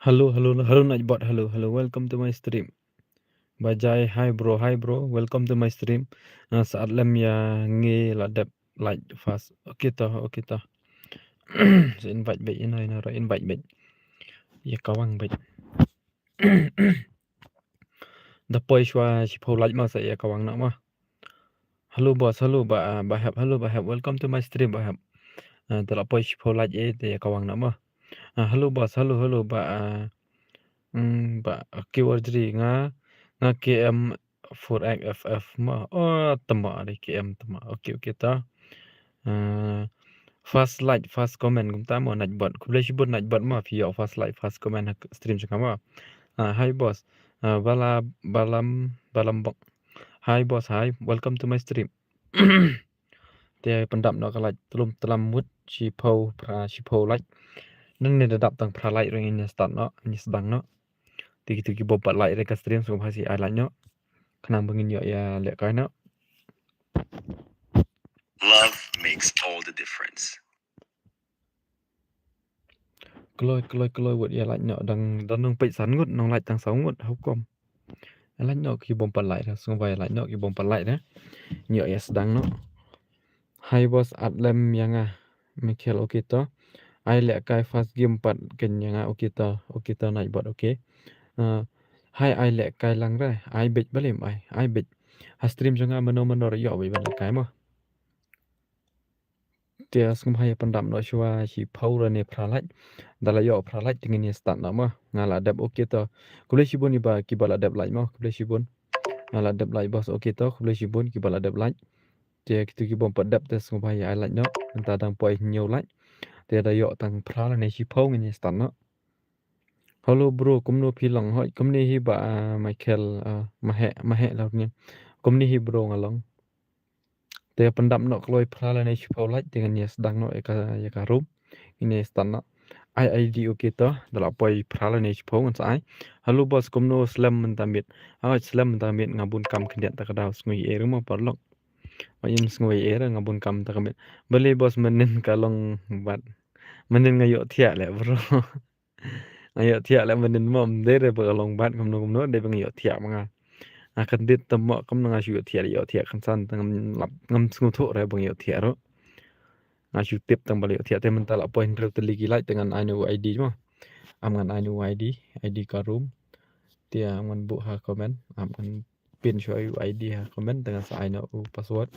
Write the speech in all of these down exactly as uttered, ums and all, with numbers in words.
Hello, hello, hello, Nightbot. Hello, hello. Welcome to my stream. Bajai, hi bro, hi bro. Welcome to my stream. Uh, sa at lem ïa ngi la dep like fast. Okay to, okay to. So invite beit, ïa no, ïa no, invite beit. Ïa kawang beit. Da poi shuwa shiphew like ma sa ïa kawang na ma. Hello boss, hello ba, ah, ba Hep, hello ba Hep. Welcome to my stream ba Hep. Ah, te la poi shiphew like eh te ïa kawang na ma. Ah, hello boss, hello, hello ba, ah, mm, ba, ah, Kiwarjri nga, nga K M four X F F ma. Oh, tama ari K M tama. Okay, okay ta. Ah, first like, first comment kumta mo Nightbot. Khublei shibun Nightbot ma phi ïoh first like, first comment ha stream jong nga ma. Ah, hi boss. Ah, bala, balam, balam bok. Hi boss, hi. Welcome to my stream. Te pyndap noh ka like, tlum tlam mut shiphew phra, shiphew like. Nangne da dap tang phra like ruh ngin ïa start noh, ngin ïa sdang noh. Te kito ki bym pat like ruh ka stream sngewbha sa ai like noh. Khnang ba ngin ïoh ïa lehkai noh. Love makes all the difference. Kloi, kloi, kloi, wat ïa like noh, dang, dang nang peit san ngut, nang like tang saw ngut, how come? Ïa like noh ki bym pat like, sngewbha ïa like noh ki bym pat like, eh. Ïoh ïa sdang noh. Hi boss, at lem ïa nga, Michael, okay to. Ai lehkai first game pat ken ïa nga, okay to, okay to, Nightbot, okay. Uh, hi ai lehkai lang re, ai beit balei ym ai, ai beit. Ha stream jong nga mano mano ruh ïoh beit ban lehkai mo. Te sngewbha ïa pyndap noh shuwa shiphew lane phra like. Da la ïoh phra like te ngin ïa start noh mo. Nga la dep okay to. Khublei shibun iba kiba la dep like mo. Khublei shibun. Nga la dep like boss okay to. Khublei shibun kiba la dep like. Te kito ki bym pat dep te sngewbha ïa ai like noh. Mynta dang poi hynñiew like. Te da ïoh tang phra lane shiphew ngin ïa start noh. Hello bro, kumno phi long? Hoi, kumne hi ba, ah, Michael, ah, Maheh, Maheh la kumne. Kumne hi bro nga long. Te pyndap noh kloi phra lane shiphew like te ngin ïa sdang noh ïa ka, ïa ka room. Ngin ïa start noh. Ai ID okay to, da la poi phra lane shiphew ngan sa ai. Hello boss, kumno slem mynta miet? Hoi, slem mynta miet nga bun kam khyndiat ta ka daw sngewbha ïa ruh mo paralok. Hoi, ym sngewbha ïa ruh nga bun kam ta ka miet. Balei boss mynnin ka long bad. Mynnin nga ïoh thiah leh bro. Nga ïoh thiah leh mynnin mo, ym dei re ba ka long bad kumno kumno, dei ba nga ïoh thiah ma nga. Nga kyndit tam mo kumno nga shu ïoh thiah, ïoh thiah kynsan tang ngam lap, ngam sngewthuh re ba nga ïoh thiah ruh. Nga shu tip tang ba la ïoh thiah te mynta la poi hynriew tylli ki like te ngan ai noh u ID mo. Am ngan ai noh u ID, ID ka room. Te am ngan buh ha comment, am ngan pin shuwa u ID ha comment te ngan sa ai noh u password.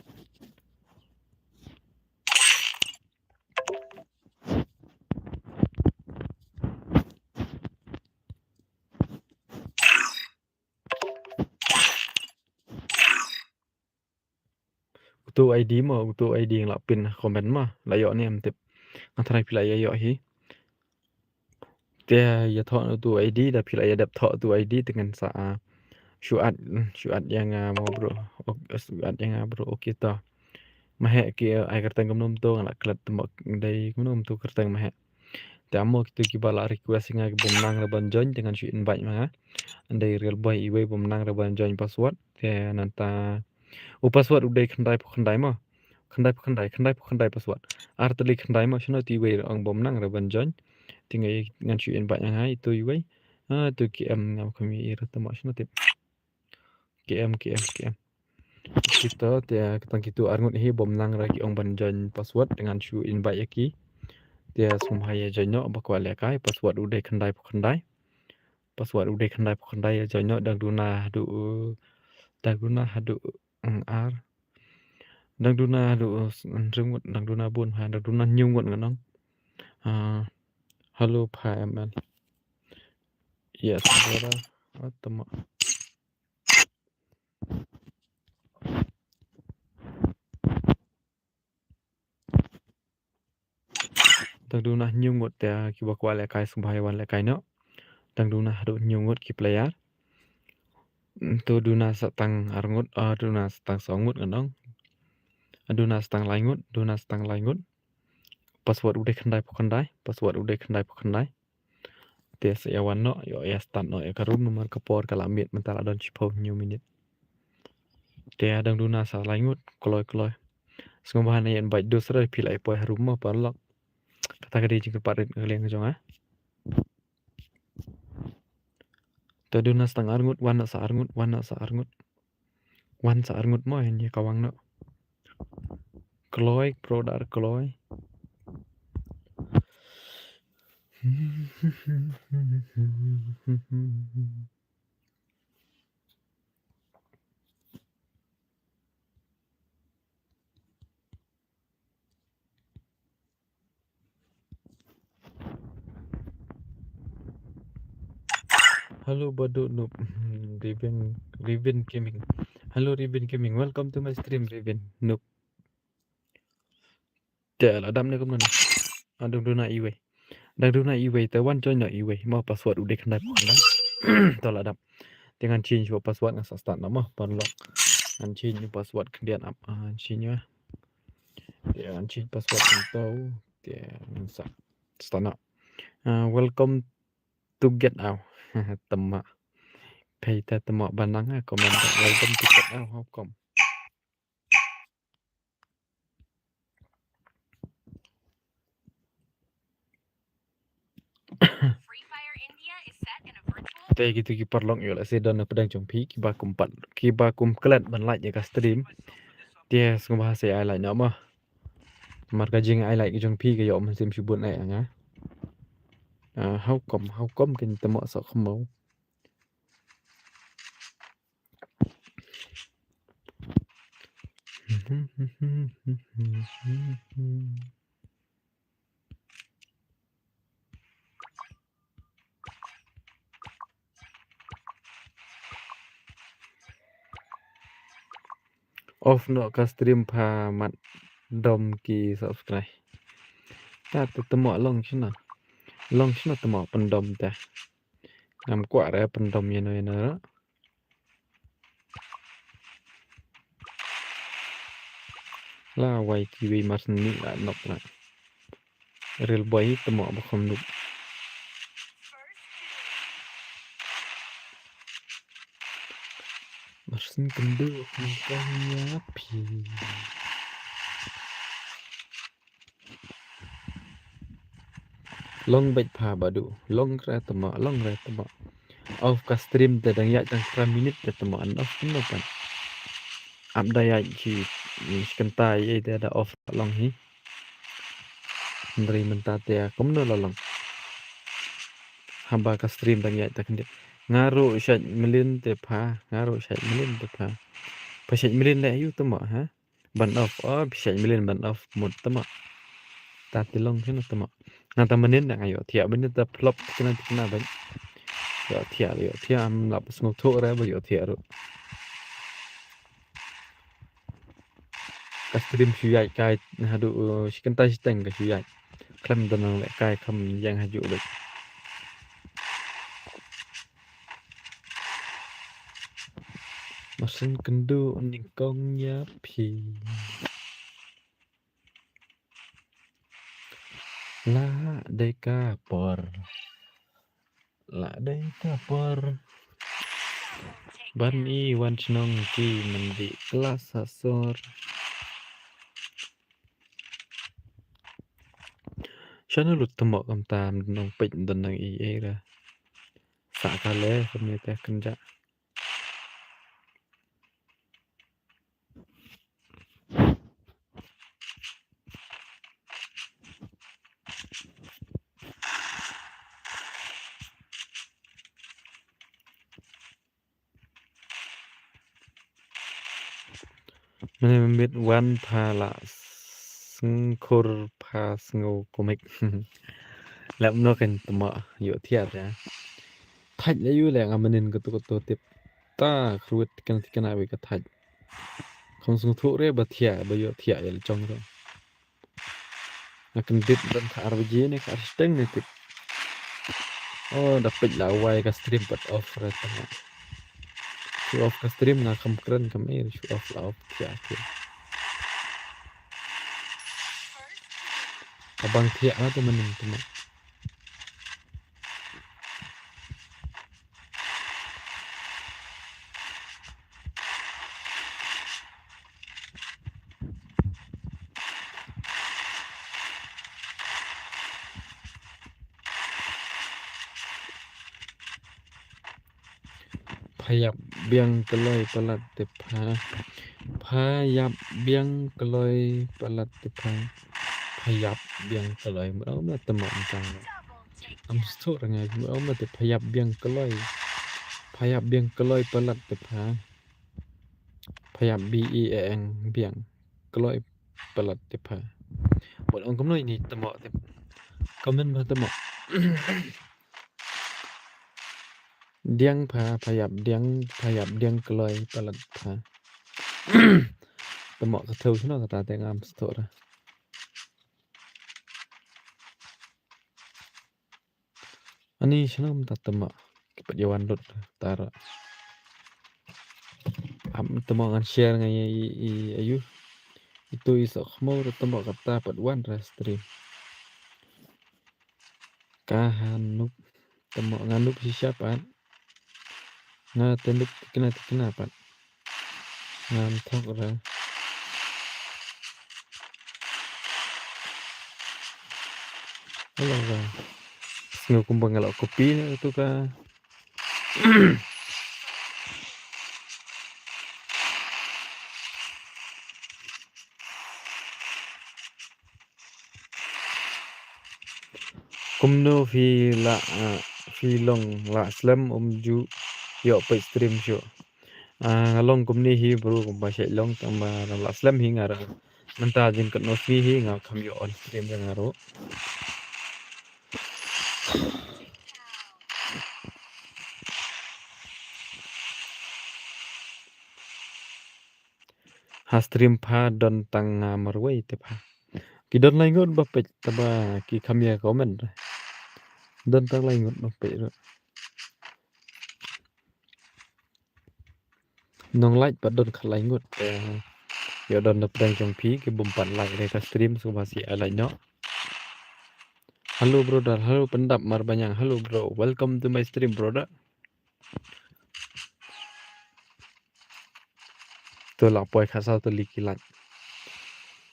Uto ID mo, uto ID nga la pin ha comment mo, la ïoh ne em tip. Nga tharai phi la ïa ïoh hi. Te ïa thoh uto ID, da phi la ïa dep thoh uto ID te ngan sa, ah, shu add, shu add ïa nga mo bro. Ok, shu add ïa nga bro. Okay to. Maheh ki, eh, ai kyrteng kumno kumto nga la klet te mo dei kumno kumto kyrteng Maheh. Te amo kito kiba la request ïa nga ki bym nang re ban join te ngan shu invite ma nga. Dei real boy iwei bym nang re ban join password. Te nangta u password u dei khyndai phew khyndai mo. Khyndai phew khyndai, khyndai phew khyndai password. Ar tylli khyndai mo shano te iwei ong bym nang re ban join. Te nga ngan shu invite ïa nga ito iwei. Ah, to KM ngam kham ïa i re te mo shano tip. KM, KM, KM. Kito te, ah, tang kito ar ngut hi bym nang re ki ong ban join password te ngan shu invite ïa ki. Te, ah, sngewbha ïa join noh ba kwah lehkai password u dei khyndai phew khyndai. Password u dei khyndai phew khyndai, ïa join noh. Dang duna haduh, dang duna haduh, mm, ar. Dang duna haduh, mm, hynriew ngut, dang duna bun ha, dang duna hynñiew ngut ngan ong. Ah, hello pha M L. Yes, brother. What the ma- Dang duna hynñiew ngut te kiba kwah lehkai sngewbha ïa wan lehkai noh. Dang duna haduh hynñiew ngut ki player. To duna sa tang ar ngut, ah, duna sa tang saw ngut ngan ong. Duna sa tang lai ngut, duna sa tang lai ngut. Password u dei khyndai phew khyndai, password u dei khyndai phew khyndai. Te sa ïa wan noh, ïoh ïa start noh ïa ka room namar ka por ka la miet mynta la don shiphew hynñiew minit. Te dang duna sa lai ngut, kloi kloi. Sngewbha ne ïa invite dus re phi la ïa poi ha room mo paralok. Kata ka dei jingkyrpad rit ka liang ka jong nga. Te duna sa tang ar ngut, wan noh sa ar ngut, wan noh sa ar ngut. Wan sa ar ngut mo, ïa ka wang noh. Kloi, bro, dar kloi. Hello, Badu Noob. Hmm, Riven, Riven Gaming. Hello, Riven Gaming. Welcome to my stream, Riven Noob. Te la dam ne kumno ne? Ah, dang duna iwei. Dang duna iwei te wan join noh iwei. Mo password u dei khyndai phew khyndai. To la dam. Te ngan change password, ngan sa start noh mo. Paralok. Ngan change password khyndiat ap. Ah, ngan change noh. Te ngan change password kumto. Te ngan sa start noh. Ah, welcome to get out. Tama. Phi te tama ban nang ha comment. Welcome to get out. How come? Te kito ki paralok, ïoh lehse don na pdeng jong phi kiba kum pat, kiba kum klet ban like ïa ka stream. Te sngewbha sa ai like noh mo. Namar ka jingai like ka jong phi ka ïoh mynsiem shibun eh nga. Ah, how come, how come kin tama sa khmo. Off noh ka stream pha mat dom ki subscribe. Ta te tama long shano. Long shano tama pyndom te. Ngam kwah re pyndom ïano ïano. La wai kiwei mar sni la nok la. Real boy tama ba kham nuk. Mar sni kyndu kham kong ïa phi. Long beit pha Badu, long re tama, long re tama. Off ka stream te dang ïaid tang phra minit te tama, an off kumno pat. Ap da ïaid ki, ki kynta ïa te da off long hi. Hynrei mynta te kumno la long. Haba ka stream dang ïaid ta khyndiat. Nga ruh shait mlien te pha, nga ruh shait mlien te pha. Pha shait mlien leh ïu tama ha. Ban off, oh, phi shait mlien ban off mut tama. Ta te long shano tama. Nga ta mynnin nga ïohthiah mynnin ta flop tikna tikna ban. Ïohthiah, ïohthiah am lap sngewthuh re ba ïohthiah ruh. Ka stream shu ïaid kai haduh, uh, shi kynta shiteng ka shu ïaid. Khlem da nang leh kai kham ïeng hajuh beit. Mar sni kyndu nyngkong ïa phi. La dei ka por. La dei ka por. Ban i wan shnong ki mendih klas ha sor. Shano lut tama kumta, nong peit don nang i ei ra. Sa ka le kumne te kynja. Mane mynmiet wan pha la sngewkhur pha sngew kumne. Lem no kan tma ïoh thiah te. Thait la ïoh le nga manin ka tu ka tu tip. Ta khruit kan ti kan awi ka thait. Kham sngewthuh re ba thiah ba ïoh thiah ïa la jong re. Nga kyndit don ka ar baje ne ka ar shiteng ne tip. Oh, da peit la wai ka stream pat off re tang. Shu off ka stream nga kham kren kham er, shu off la off thiah thiah. Ka bang thiah la te manin te ma. Pha ïap biang kloi palat te pha. Pha ïap biang kloi palat te pha. Pha ïap biang kloi mrau ma te ma tang. Am stu rangai mrau ma te pha ïap biang kloi. Pha ïap biang kloi palat te pha. Pha ïap B E A N biang kloi palat te pha. Bol ong kumno ini temo te. Comment ba temo. Diang pha, pha ïap diang, pha ïap diang kloi palat pha. Temo ka thau shino kata te ngam stu ra. Ani shano mynta temo ki pat ïa wan lut tara. Am temo ngan share nga ïa i, i ayu. Itu i sok khmo temo kata pat wan ra stream. Ka han nup temo nga nup shisha pat. Nga te nup tikna tikna pat. Ngam thok ra. Hello ra. Sngew kumba nga la copy na tu ka. Kumno phi la, ah, phi long la slem um ju ïoh peit stream shuh. Ah, nga long kumne hi bro kumba shait long tang ba la slem hi nga ra. Mynta jingkatno sngi hi nga kham ïoh on stream ra nga ruh. Ha stream pha don tang nga marwei te pha. Ki don lai ngut ba peit taba ki kham ïa comment. Don tang lai ngut ba peit ruh. Nong like pat don khat lai ngut te. Ïoh don na pdeng jong phi ki bym pat like re ka stream sngewbha sa ai like noh. Hello brother, hello pyndap mar banyang, hello bro, welcome to my stream brother. To la poi khatsaw tylli ki like.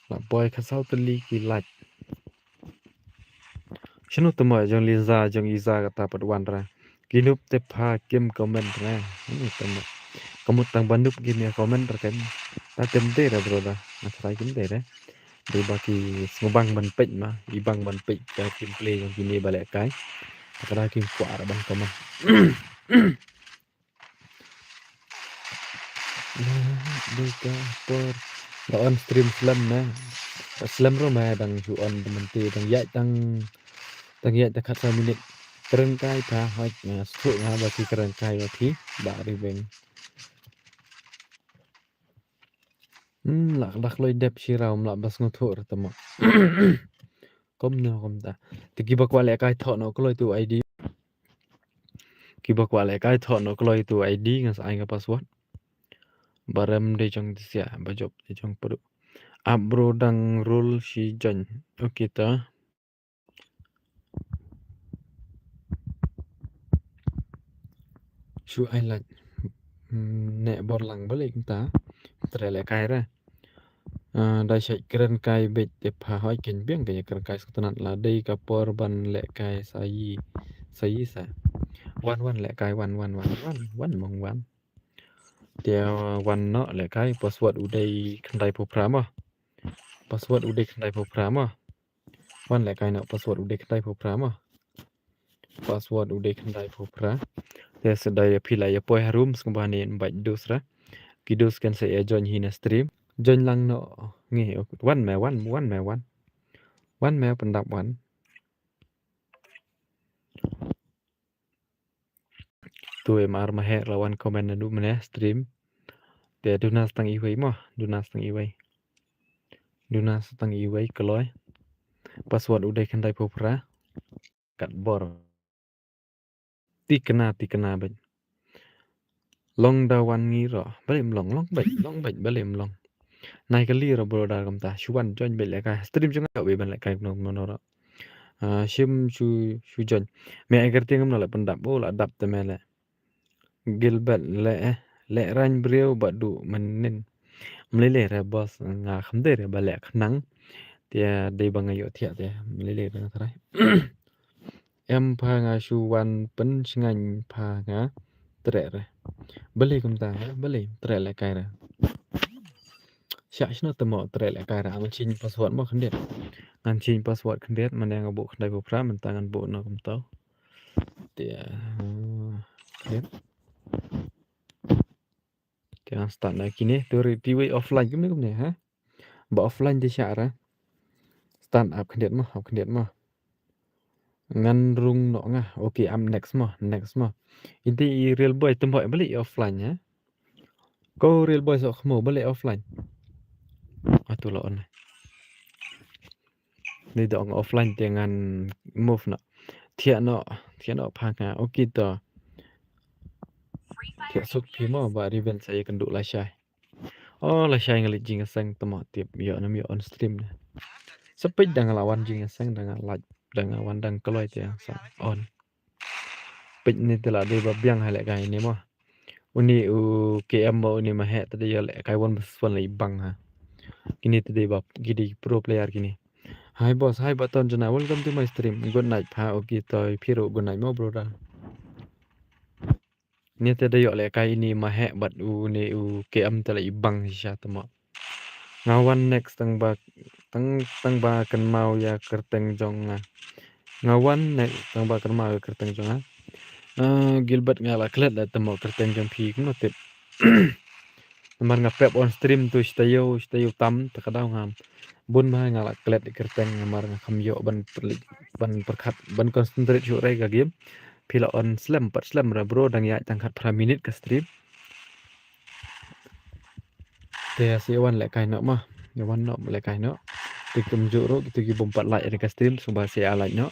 La poi khatsaw tylli ki like. Shano temo jong Liza jong Iza kata pat wan ra. Ki nup te pha kim comment ra. Ni temo. Ka mut tang ba nup kim ïa comment ra kan. Ta tem te ra bro da. Nga try kim te ra. Dei ba ki sngewbang ban peit ma, i bang ban peit ka gameplay jong kine ba lehkai. Ka da kim kwah ra ban comment. Dei ka por da on stream slem na. Slem ruh ma dang shu on mynta dang ïaid tang, dang ïaid tang khatsaw minit. Kren kai pha hoi nga sngewthuh nga ba ki kren kai ba ki ba ri beng. Hmm, la dak loi dep shi raw mla ba sngewthuh ra tama. Kom ne kom ta. Te kiba kwah lehkai thoh noh kloi tu I D. Kiba kwah lehkai thoh noh kloi tu I D nga sa ai nga password. Ba rem de jong tisia, ba jop de jong padu. Ap bro dang rul shi jon. Okay ta. Shu ai lait. Hmm, ne bor lang balik ta. Tre lehkai ra. Ah, dei shait kren kai beit te pha hoi ken biang ka kren kai sutnat la dei ka por ban lehkai sayi. Sayi sa. Wan wan lehkai wan wan wan wan wan mong wan. Te wan noh lehkai password u dei khyndai phew phra mo. Password u dei khyndai phew phra mo. Wan lehkai noh password u dei khyndai phew phra mo. Password u dei khyndai phew phra. Te sa dei phi la ïa poi harum sngewbha ne invite dos ra. Ki dos kan sa ïa join hi na stream. Join lang noh ngi. Wan me, wan, wan me, wan. Wan me pyndap wan. Tu em ar ma he la wan comment na du mane stream. Te duna stang iwei mo, duna stang iwei. Duna stang iwei kloi. Password u dei khyndai phew phra. Kat bor. Tikna, tikna bad. Long da wan ngi ro. Balei em long, long bad, long bad, balei em long. Nai kali ro bro da kumta. Shu wan join bad lehkai. Stream jong nga bad ban lehkai kumno kumno ro. Ah, shim shu, shu join. Me ai kyrteng kumno la pyndap. Oh, la dap te me le. Gilbert le, eh, le rang briew ba du mynnin. Mlele re boss nga kham dei re ba leh khnang. Te dei ba nga ïoh thiah te. Mlele re nga trai. Em pha nga shu wan pynshngaiñ pha nga treh re. Balei kumta ha? Balei treh lehkai re? Shah shano te mo treh lehkai re. Ngan change password mo khyndiat. Ngan change password khyndiat, mane nga buh khyndai phew phra, mynta ngan buh na kumta. Te, ah, khyndiat. Te ngan start na kine, tu ri ti wei offline kumne kumne ha. Ba offline te shah re. Start ap khyndiat mo, ap khyndiat mo. Ngan rung noh nga. Okay, am next mo, next mo. Ite i real boy tymboh balei offline ha. Ko real boy sok khmo balei offline. Atu la on. Ni dong offline te ngan move noh. Thiah noh, thiah noh pha nga. Okay to. Thiah suk phi mo ba revenge sa ïa kynduh lashai. Oh, lashai nga leit jingïaseng te mo tip ïoh nam ïoh on stream ne. Sa peit da nga la wan jingïaseng da nga live da nga wan dang kloi te sa on. Peit ni te la dei ba biang ha lehkai ni mo. Uni u K M mo uni ma heh te dei ïa lehkai one versus one la i bang ha. Kini te dei ba ki dei pro player kini. Hi boss, hi Baton Jana, welcome to my stream. Good night pha, okay to phi ruh good night mo brother. Ni te da ïoh lehkai ini ma heh bad u ni u K M te la i bang shisha te mo. Nga wan next tang ba tang tang ba kynmaw ïa kyrteng jong nga. Nga wan next tang ba kynmaw ïa kyrteng jong nga. Ah, Gilbert nga la klet da te mo kyrteng jong phi kumno tip. Namar nga pep on stream tu shita ïew shita ïew tam te ka daw nga bun bha nga la klet ïa kyrteng namar nga kham ïoh ban pyrkhat ban concentrate shuh re ka game. Phi la on slem pat slem ra bro dang ïaid tang khatphra minit ka stream. Te sa ïa wan lehkai noh ma. Ïa wan noh lehkai noh. Te kumjuh ruh kito ki bym pat like ïa ka stream sngewbha sa ïa like noh.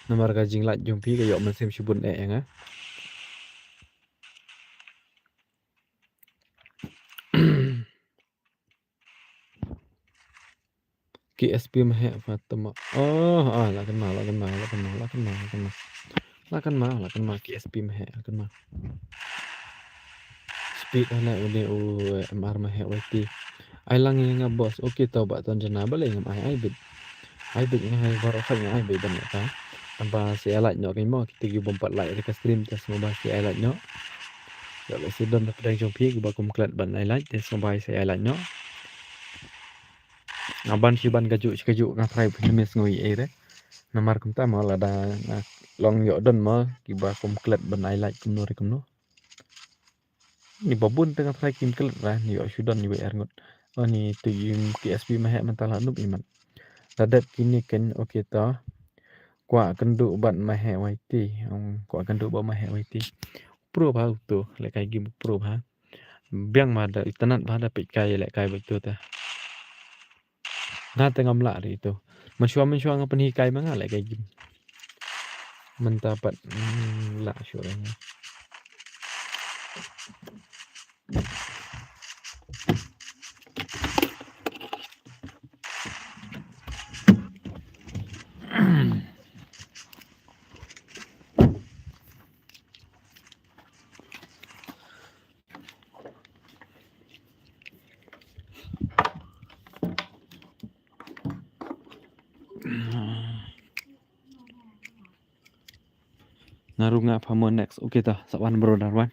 Namar ka jinglike jong phi ka ïoh mynsiem shibun eh ïa nga. K S P ma heh Fatima. Oh, ah, la kynmaw, la kynmaw, la kynmaw, la kynmaw, la kynmaw. La kynmaw, la kynmaw K S P ma heh, la kynmaw. Speed hana une u M R ma heh Y T. Ai lang ïa nga boss. Okay, to Baton Jana balei ngam ai ai bit. Ai bit nga hai baroh khat nga ai bit ban ta. Aba sa ïa like noh kein mo kito ki bym pat like ïa ka stream te sngewbha sa ïa like noh. Ïa lehse don da pdeng jong phi kiba kum klet ban ai like te sngewbha sa ïa like noh. Nga ban shi ban kajuh shi kajuh nga try phi ne me sngew ei ei re. Namar kumta mo lada nga long ïoh don mo kiba kum klet ban ai like kumno re kumno. Ni ba bun te nga try kim klet ra ni ïoh shu don ni wei ar ngut. Oh ni tu im K S P ma heh mynta la nup iman. La dep kini ken okay to. Kwah kynduh bad ma heh Y T. Kwah kynduh bad ma heh Y T. Pro bha uto lehkai game pro bha. Biang ma da itynnad bha da peit kai lehkai ba ito te. Nga te ngam lah ri ito. Mynshuwa mynshuwa nga pynhikai ma nga lehkai game. Mynta pat mm, lah shuh ri nga. Nga rung nga pha mo next. Okay ta, sa wan bro dar wan.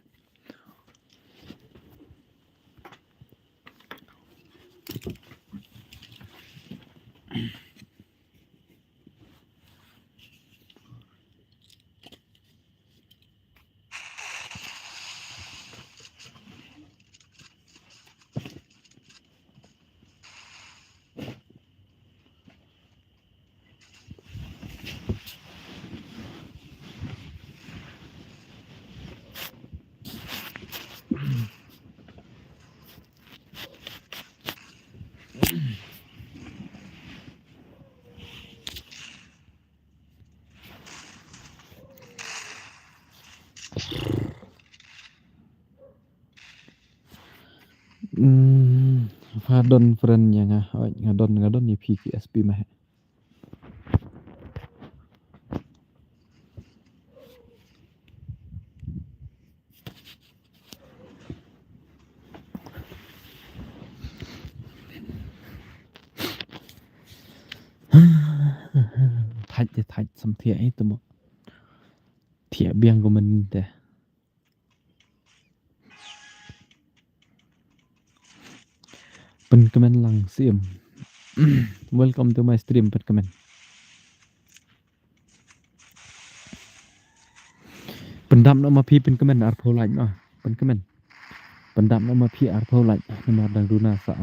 Pha don friend ïa nga, oi, nga don, nga don ïa phi ki S P ma he. Thait te thait sam thiah ito mo. Thiah biang ko men te. Pynkmen lang sim. Welcome to my stream, pynkmen. Pyndap noh ma phi pynkmen arphew like noh. Pynkmen. Pyndap noh ma phi arphew like. Namar dang duna sa.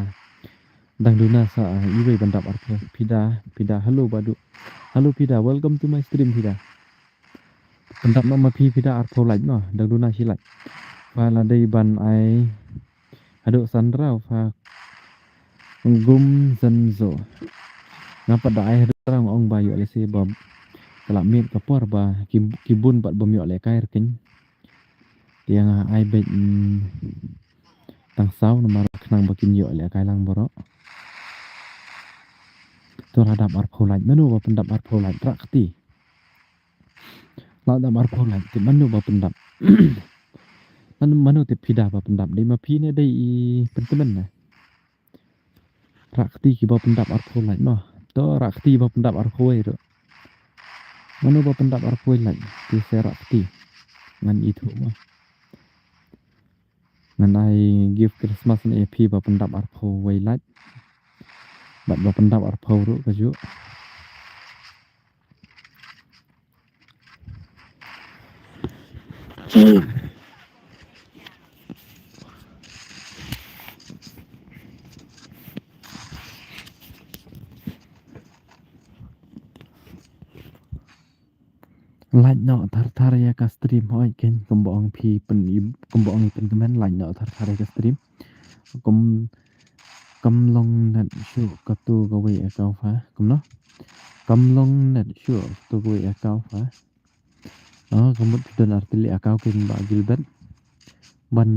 Dang duna sa. Iwei pyndap arphew. Phi da, phi da. Hello Badu. Hello phi da. Welcome to my stream phi da. Pyndap noh ma phi phi da arphew like noh. Dang duna shi like. Pha la dei ban ai haduh san rau pha gum zan zo. Nga pat da ai haduh rau nga ong ba ïoh lehse ba ka la miet ka por ba ki, ki bun pat bym ïoh lehkai rkeiñ. Te nga ai beit, mm, tang saw namar khnang ba kin ïoh lehkai lang baroh. To la dap arphew like, mano ba pyndap arphew like, rah kti. La dap arphew like, te mano ba pyndap. Mano, mano te phi da ba pyndap, dei ma phi ne dei i pynkmen ne. Rah kti kiba pyndap arphew like mo. To rah kti ba pyndap arphew wei ruh. Mano ba pyndap arphew wei like, te sa rah kti. Ngan ithuh mo. Ngan ai gift Christmas ne ïa phi ba pyndap arphew wei like. Bad ba pyndap arphew ruh kajuh. Like noh thar thar ïa ka stream hoi ken kumba ong phi pyn, kumba ong i pynkmen like noh thar thar ïa ka stream. Kum kam long net shuh katu kawei account pha. Kumno? Kam long net shuh katu kawei account pha. Oh, ka mut phi don artylli account ken Bah Gilbert. Ban,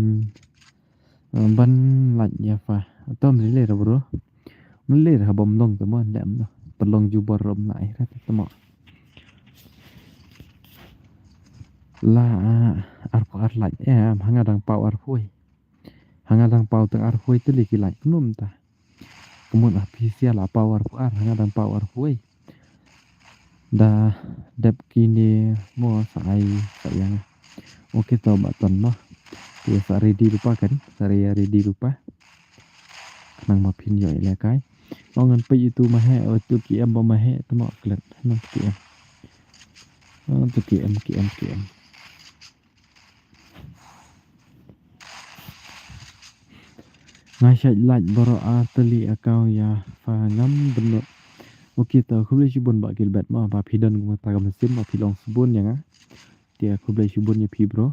eh, ban like ïa pha. To mlei ra bro. Mlei ra bym long te mo ndem no. Pynlong jubor rum lai ra te mo. La, ah, arphew ar like. Eh, ha nga dang paw arphew. Ha nga dang paw tang arphew tylli ki like kumno mynta. Kumno official la paw arphew ar, ha nga dang paw arphew. Da dep kine mo sa ai sa ïa nga. Okay to Bah Ton mo. Te sa ready ruh pa kan, sa ready ruh pa. Khnang ma phin ïoh lehkai. Ong ngan peit itu ma he, oh, tu ki em ba ma he, te mo klet. Nang ki em. Oh, tu ki em, ki em, ki em. Nga shait like baroh artylli account ïa pha ngam bynnud. Okay to khublei shibun Bah Gilbert mo ba phi don kumta ka mynsiem ba phi long shibun ïa nga. Te khublei shibun ïa phi bro.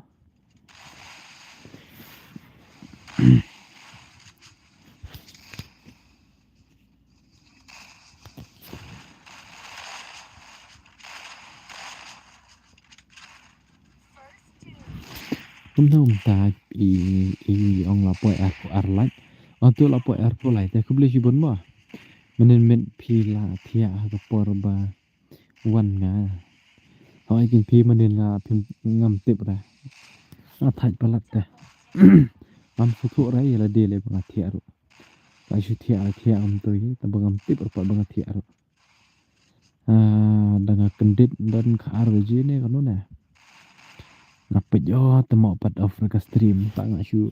Kumta kumta i, i ong la poi arphew ar like. Ong tu la poi arphew like te khublei shibun mo. Mynnin miet phi la thiah ha ka por ba wan nga. Hoi kin phi mynnin nga phim ngam tip ra. Nga thait palat te. Ngam sngewthuh ra ïa lade lei ba nga thiah ruh. Ka shu thiah la thiah ngam tip, tang ba ngam tip ruh pat ba nga thiah ruh. Ah, da nga kyndit don ka ar baje ne kano ne. Nga peit ïoh te mo pat off ka stream, tang nga shu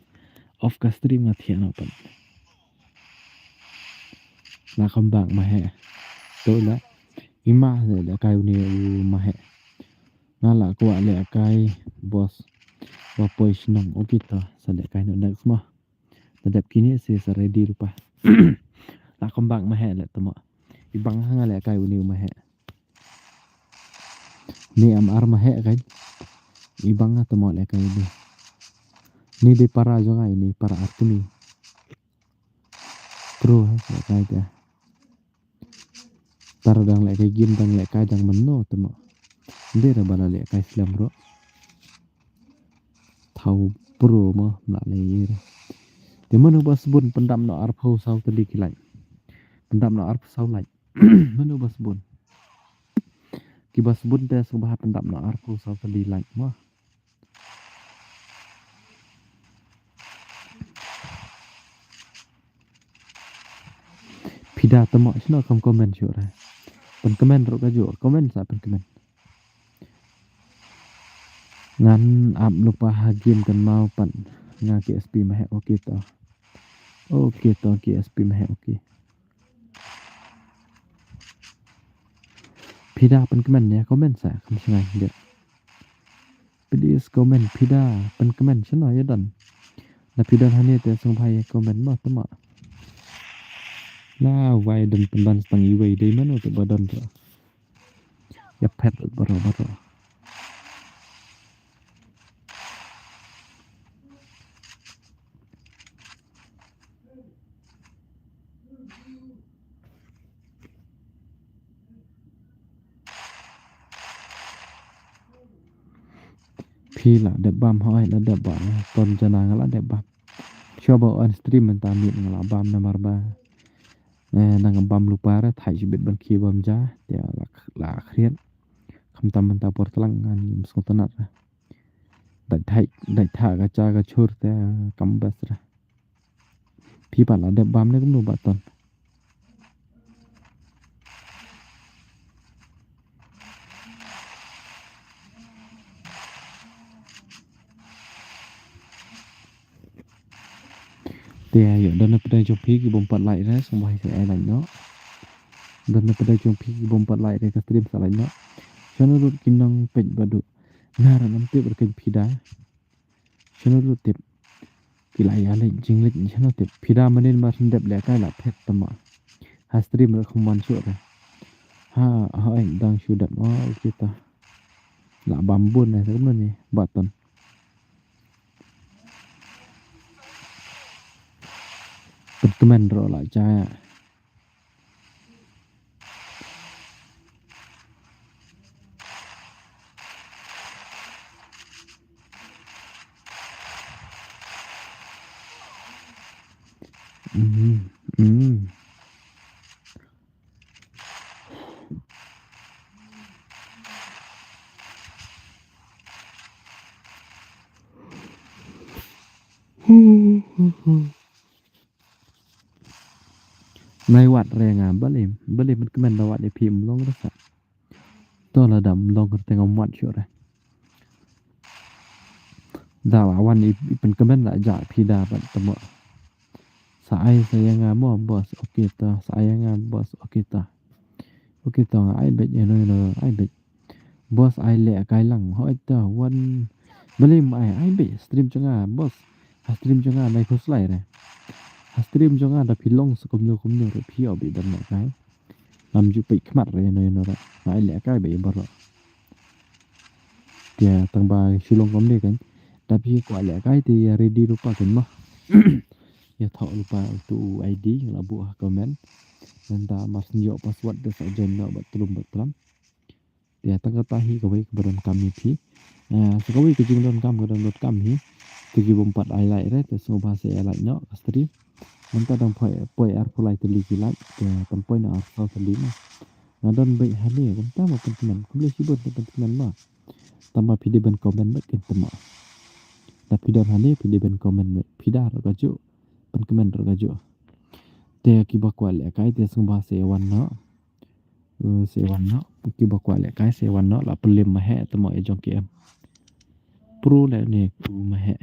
off ka stream nga thiah noh pat. La kham bak ma he. To la. I ma lehkai une u ma he. Nga la kwah lehkai boss. Wa poi shnong. Okay to sa lehkai noh next mo. Te dep kine sa sa ready ruh pa. La kham bak ma he leh te mo. I bang ha nga lehkai une u ma he. Ni am ar ma he kan. I bang ha te mo lehkai une. Ni dei para jong nga ini para artylli. Pro ha lehkai te. Tang dang lehkai game dang lehkai dang mynno te mo. Ym dei ra ba la lehkai slem ruh. Thaw pro mo la leh ïa. Te mano ba sbun pyndap noh arphew saw tylli ki like. Pyndap noh arphew saw like. Mano ba sbun. Ki ba sbun te sngewbha pyndap noh arphew saw tylli like mo. Phi da tama shano kam comment shuh re. Pynkmen ruh ka juh, comment sa pynkmen. Ngan ap lypa ha game kan mau pat nga K S P ma he, okay to. Okay to K S P ma he, okay. Phi da pynkmen ïa comment sa kam shngaiñ de. Please comment phi da pynkmen shano ïa don. Na phi don hangne te sngewbha ïa comment ma tama. La wai don pynban stang iwei dei mano te ba don to. Ïa phet baroh baroh. Phi la dep bam hoi la dep ba ton jana nga la dep bam. Shuwa ba on stream mynta miet nga la bam namar ba. Eh, nang bam lypa re thait shibit ban khie bam ja te la la khriat. Khamtam mynta por tlang ngan ym sngewtynnat re. Dait thait dait tha ka cha ka chur te kam best re. Phi pat la dep bam ne kumno ba ton. Te ïa don na pdeng jong phi ki bym pat like re sngewbha sa ai like noh. Don na pdeng jong phi ki bym pat like re ka stream sa like noh. Shano lut ki nongpeit ba duh. Nga ruh ngam tip re keiñ phi da. Shano lut tip. Ki la ïa leit jingleit shano tip. Phi da manin mar shu dep lehkai la phet tama. Ha stream re kham wan shuh re. Ha ha ai dang shu dep. Oh, okay ta. La bam bun ne sa kumno ne ba ton. Pynkmen ruh la jia. Mhm, mhm. Nai wat re nga balei, balei pynkmen da wat ïa phi, ym long re sa. To lada ym long re te ngam wat shuh re. Da la wan i, i pynkmen la jah phi da pat tamo. Sa ai sa ïa nga mo boss, okay to, sa ai ïa nga boss, okay to. Okay to nga ai beit ïa no ïa no ai beit. Boss ai leh kai lang hoi ta wan. Balei ym ai, ai beit stream jong nga boss. Ha stream jong nga nai khuslai re. Ha stream jong nga da phi long sa kumno kumno re phi ïoh beit ban leh kai. Ngam ju peit khmat re ïa no ïa no re. Nga ai leh kai beit ïa baroh. Te tang ba shu long kumne kan. Da phi kwah leh kai te ïa ready ruh pat kan mo. Ïa thoh ruh pat uto u I D la buh ha comment. Nangta mar shu ïoh password te sa join noh bad tlum bad tlam. Te tang kata hi kawei kaba donkam ïa phi. Ah, sa kawei ka jingdonkam ka donkam hi. Te ki bym pat ai like re te sngewbha sa ai like noh ka stream. Mynta dang poi, poi arphew lai tylli ki like te pan poi noh arphew saw tylli ma. Nga don beit hangne kumta ma pynkmen. Khublei shibun te pynkmen ma. Tangba phi dei ban comment beit kin tama. Da phi don hangne phi dei ban comment beit. Phi da ruh kajuh. Pynkmen ruh kajuh. Te kiba kwah lehkai te sngewbha sa wan noh. Uh, sa wan noh. Kiba kwah lehkai sa wan noh la pynlem ma heh te mo ïa jong ki em. Pro leh ne u ma heh.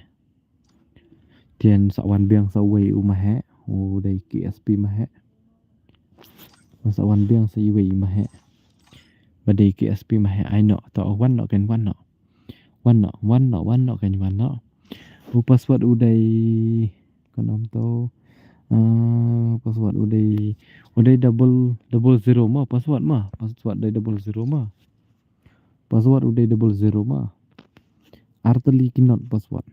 Te sa wan biang sa uwei u ma heh. U dei K S P ma heh. Sa wan biang sa uwei ma heh. Ba dei K S P ma heh ai noh. To wan noh kan wan noh. Wan noh, wan noh, wan noh kan wan noh. U password u dei kan ym to. Ah, password u dei, u dei double, double zero ma password ma. Password dei double zero ma. Password u dei double zero ma. Ar tylli ki not password.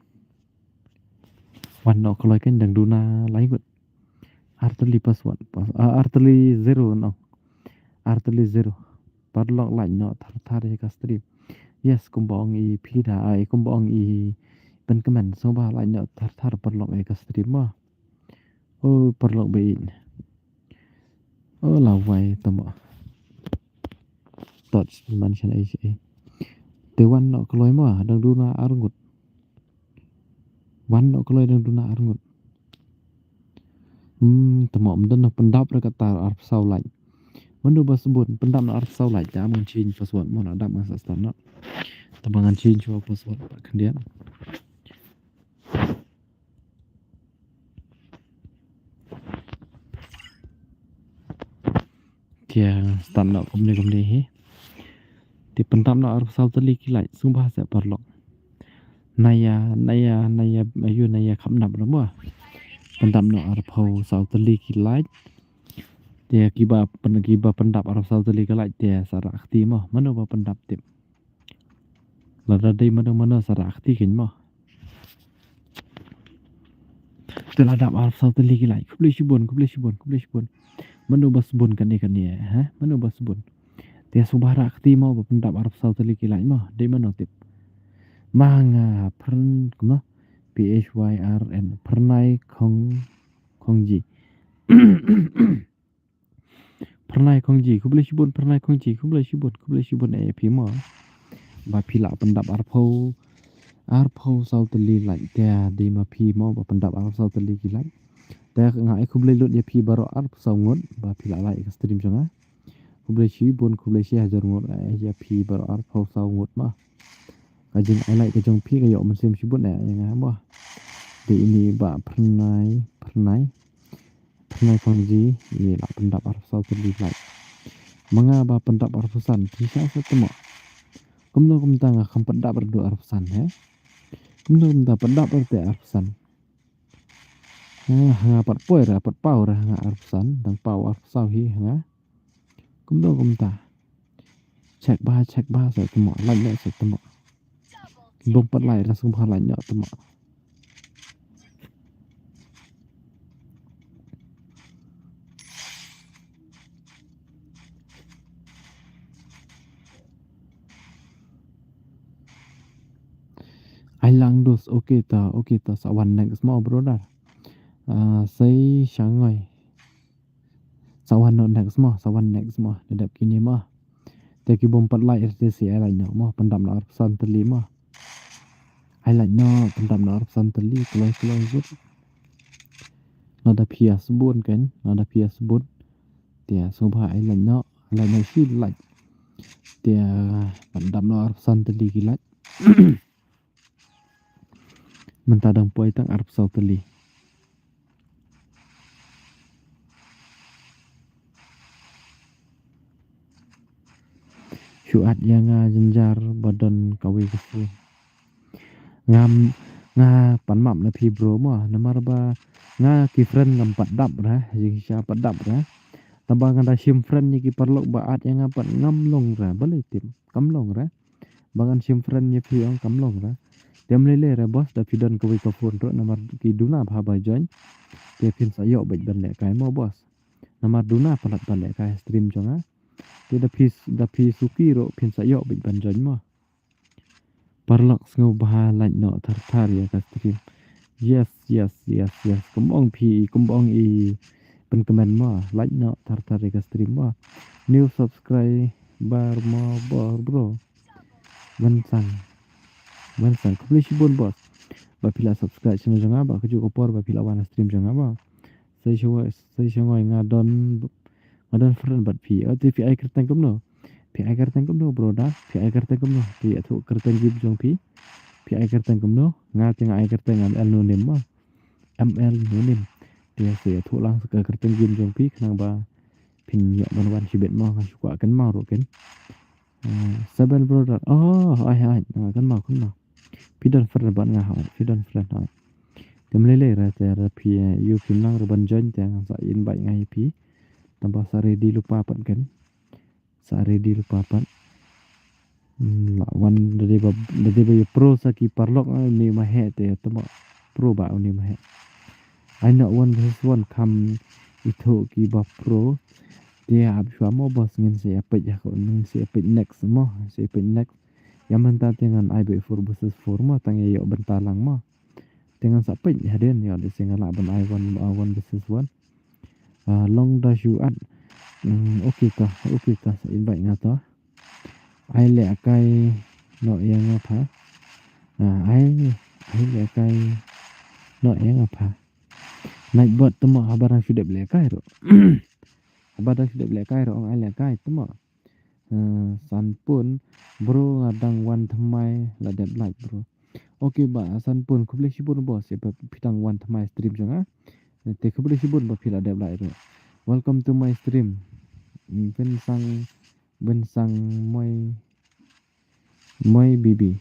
Wan noh kloi kan dang duna lai ngut. Ar tylli password. Pas, ah, ar tylli zero noh. Ar tylli zero. Paralok like noh thar thar ïa ka stream. Yes, kumba ong i phi da, ai kumba ong i pynkmen sngewbha like noh thar thar paralok ïa ka stream ma. O paralok ba ïeit. O la wai tama. Tot man shan ai shi. Te wan noh kloi mo dang duna arngut. Wan noh kloi dang duna arngut. Hmm, tama mdan noh pyndap ra kata arphew saw like. Mano ba sbun pyndap noh arphew saw like. Te am ngan change password mo na dap ngan sa start noh. Tama ngan change password ba khyndiat. Te start noh kumne kumne hi. Te pyndap noh arphew saw tylli ki like sngewbha sa paralok. Naya naya naya ayu naya kham nap ra mo. Pyndap noh arphew saw tylli ki like. Te kiba pyn kiba pyndap arphew saw tylli ki like te sa rah kti mo mano ba pyndap tip. Lada dei mano mano sa rah kti keiñ mo. Te la dap arphew saw tylli ki like. Khublei shibun, khublei shibun, khublei shibun. Mano ba sbun kane kane ha? Mano ba sbun. Te sngewbha rah kti mo ba pyndap arphew saw tylli ki like mo. Dei mano tip. Ma nga phyrn kumno. P H Y R N. Phyrnai khong khongji. Phyrnai khongji, khublei shibun, phyrnai khongji, khublei shibun, khublei shibun eh phi mo. Ba phi lah pyndap arphew, arphew saw tylli like, te dei ma phi mo, ba pyndap arphew saw tylli ki like. Te nga ai khublei lut ïa phi baroh arphew saw ngut, ba phi lah like ka stream jong nga. Khublei shibun, khublei shi hajar ngut, eh, ïa phi baroh arphew saw ngut mo. Ka jing ai like ka jong phi ka ïoh mynsiem shibun eh, ïa nga mo. Dei ini ba phyrnai, phyrnai. Phyrnai khongji, i la pyndap arphew saw tylli like. Ma nga ba pyndap arphew san, phi sha sa tama. Kumno kumta nga kham pyndap ruh arphew san, he? Kumno kumta pyndap ruh te arphew san. Ha, nga pat poi ra, pat paw ra nga arphew san, dang paw arphew saw hi nga. Kumno kumta. Check ba, check ba, sa tama, like ne, sa tama. Bym pat like ra sngewbha like noh tama. Ai lang dus, okay ta, okay ta, sa wan next mo brother. Ah, sai shangoi. Sa wan noh next mo, sa wan next mo, da dep kine mo. Te ki bym pat like te sa ai like noh mo, pyndap noh arphew san tylli mo. Ai like noh, pyndap noh arphew san tylli, kloi kloi gut. Lada phi ïa sbun kan, lada phi ïa sbun. Te sngewbha ai like noh, ai like noh shi like. Te pyndap noh arphew san tylli ki like. Mynta dang poi tang arphew saw tylli. Shu add ïa nga jynjar ba don kawei ka phone. Ngam, nga pan map na phi bro mo, namar ba nga ki friend ngam pat dap ra, jingshisha pat dap ra. Tangba nga da shim friend ïa ki paralok ba add ïa nga pat ngam long ra, balei tip, kam long ra. Ba ngan shim friend ïa phi ong kam long ra. Te ym lei lei ra boss, da phi don kawei ka phone ruh namar ki duna bha ba join. Te phin sa ïoh beit ban lehkai mo boss. Namar duna palat ban lehkai stream jong nga. Te da phi, da phi suki ruh phin sa ïoh beit ban join mo. Paralok sngewbha like noh thar thar ïa ka stream. Yes, yes, yes, yes. Kumba ong phi, kumba ong i pynkmen mo, like noh thar thar ïa ka stream mo. New subscriber mo bor bro. Mynsang. Mynsang. Khublei shibun boss. Ba phi la subscribe channel jong nga, ba kajuh ka por ba phi la wan stream jong nga mo. Sai shangoi, sai shangoi nga don, nga don friend bad phi. Oh, te phi ai kyrteng kumno? Phi ai kyrteng kumno brother? Phi ai kyrteng kumno? Te ïathuh kyrteng game jong phi. Phi ai kyrteng kumno? Nga te nga ai kyrteng M L Nonim mo. M L Nonim. Te sa ïathuh lang sa ka kyrteng game jong phi khnang ba phin ïoh ban wan shibit mo, nga shu kwah kynmaw ruh ken. Ah, Seven Brother. Oh, ai ai, ah, kynmaw kynmaw. Phi don friend bad nga hoi, phi don friend hoi. Te ym lei lei ra te ra phi, eh, ïoh phim nang ra ban join te ngan sa invite nga ïa phi. Tangba sa ready lypa pat ken. Sa ready lypa pat. Hmm, la wan da dei ba, da dei ba ïa pro sa ki paralok, ah, une ma heh te tangba pro ba une ma heh. Ai noh one versus one kham ithuh ki ba pro. Te ap shuwa mo boss, ngin sa ïa peit ïa ka, ngin sa ïa peit next mo, sa ïa peit next. Ïa mynta te ngan ai beit four versus four mo, tang ïa ïoh bynta lang mo. Te ngan sa peit hadien, ïoh lehse nga lah ban ai one, uh, one versus one. Ah, long da shu at. Hmm, okay to, okay to, sa invite nga to. Ai lehkai noh ïa nga pha. Ah, ai, ai lehkai noh ïa nga pha. Nightbot, tymmen haba dang shu dep lehkai ruh. Haba dang shu dep lehkai ruh ong ai lehkai, tymmen. Eh, Sanpun, bro, nga dang wan thymmai, la dep like, bro. Okay, Bah Sanpun, khublei shibun, boss, ïa ba phi dang wan thymmai stream jong nga. Te khublei shibun ba phi la dep like ruh. Welcome to my stream. Vinsang, Vinsang Moi, Moi Bibi.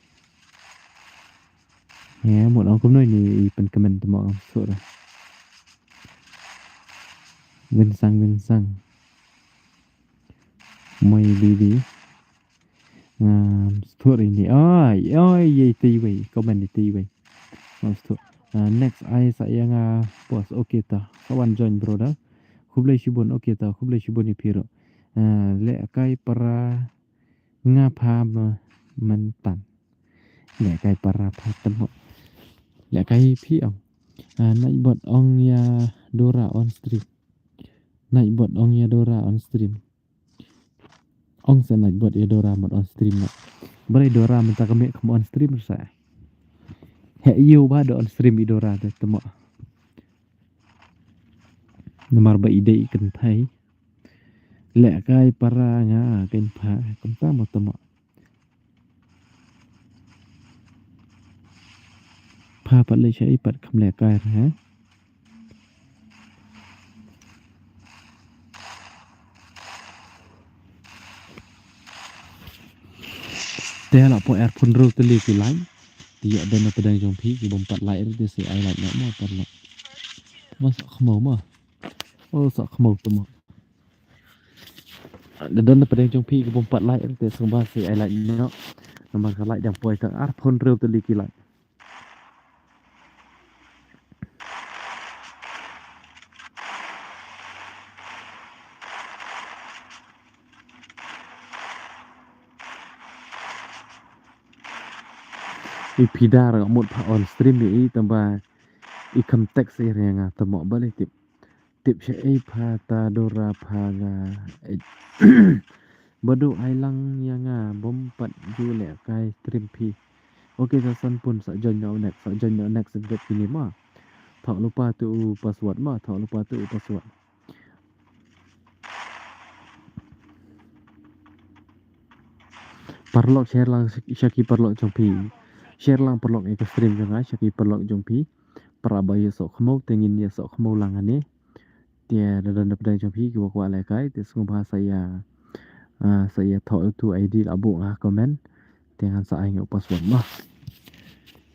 Ïa, mut ong kumno ine i pynkmen, tymmen, ong shuh ruh. Vinsang, Vinsang. Moi Bibi. Um, shuh ine. Ai, ai, ïa ite iwei, comment ite iwei. Oh, shuh. Uh, next ai sa ïa nga, boss. Okay to. Sa wan join, brother. Khublei shibun, okay to. Khublei shibun ïa phi ruh. Uh, lehkai para nga pha ma-, mynta. Lehkai para pha, tymmen. Lehkai phi ong. Ah, Nightbot ong ïa Dora on stream. Nightbot ong ïa Dora on stream. Ong sa Nightbot ïa Dora mut on stream noh. Balei Dora mynta ka mih kam on stream sa. Heh ïa u ba da on stream i Dora te, tymmen. Namar ba i dei i kynthei. Lehkai para nga kynthei, kumta mo, tymmen. Pha pat leit shaei pat, kam lehkai re, ha? Te la poi arphew hynriew tylli ki like. Te ïoh don na pdeng jong phi ki bym pat like ruh te sa ai like noh mo, paralok. Mo, sa khmaw mo. Oh, sa khmaw, tymmen. Da don na pdeng jong phi ki bym pat like te sngewbha sa ai like noh. Namar ka like dang poi tang arphew hynriew tylli ki like. I phi da nga mut pha on stream ïa i, tang ba i kam text ïa nga, tymmen, balei tip. Tip shaei pha ta Dora pha nga. Eh, Badu, ai lang ïa nga, bym pat ju lehkai stream phi. Okay, sa Sanpun, sa join noh next, sa join noh next, sa join kine mo. Thoh lypa tu u password mo, thoh lypa tu u password. Paralok, share lang sha ki paralok jong phi. Share lang, paralok, ïa ka stream jong nga sha ki paralok jong phi. Para ba ïa soh khmaw, te ngin ïa soh khmaw lang hangne. Te da don na pdeng jong phi kiba kwah lehkai, te sngewbha sa ïa, ah, sa ïa thoh ïa utu u I D la buh ha comment. Te ngan sa ai ïa u password mo.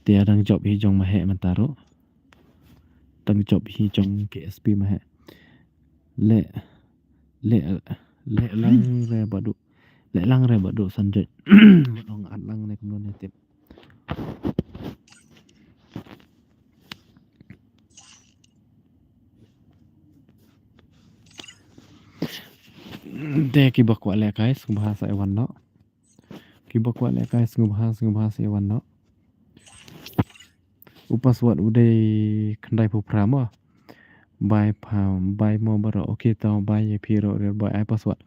Te dang jop hi jong Maheh mynta ruh. Dang jop hi jong K S P Maheh. Leh, leh, leh lang re Badu. Leh lang re Badu, Sanjay. Badu ngat lang ne kumno ne tip. Te kiba kwah lehkai sngewbha sa ïa wan noh. Kiba kwah lehkai sngewbha, sngewbha sa ïa wan noh. U password u dei khyndai phew phra mo. Bye pha, bye mo bro. Okay to, bye ïa phi ruh, bye. Ai password.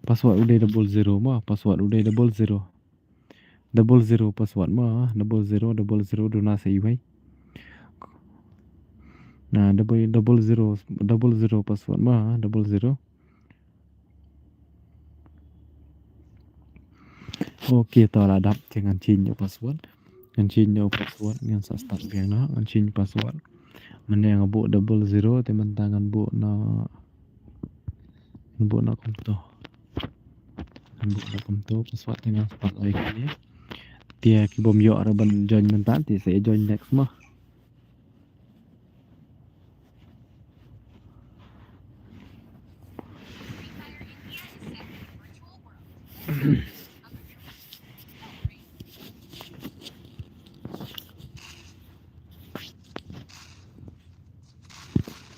Password u dei double zero mo, password u dei double zero. Double zero password mo, double zero, double zero, duna sa iwei. Na, double, double zero, double zero password mo, double zero. Okay, to la dap, te ngan change ïa u password. Ngan change ïa u password, ngan sa start biang noh, ngan change password. Mynne nga buh double zero, te mynta ngan buh noh, ngan buh noh kumto. Ngan buh noh kumto, password te ngan start ai kane. Te ki bym ïoh ruh ban join mynta, te sa join next mo.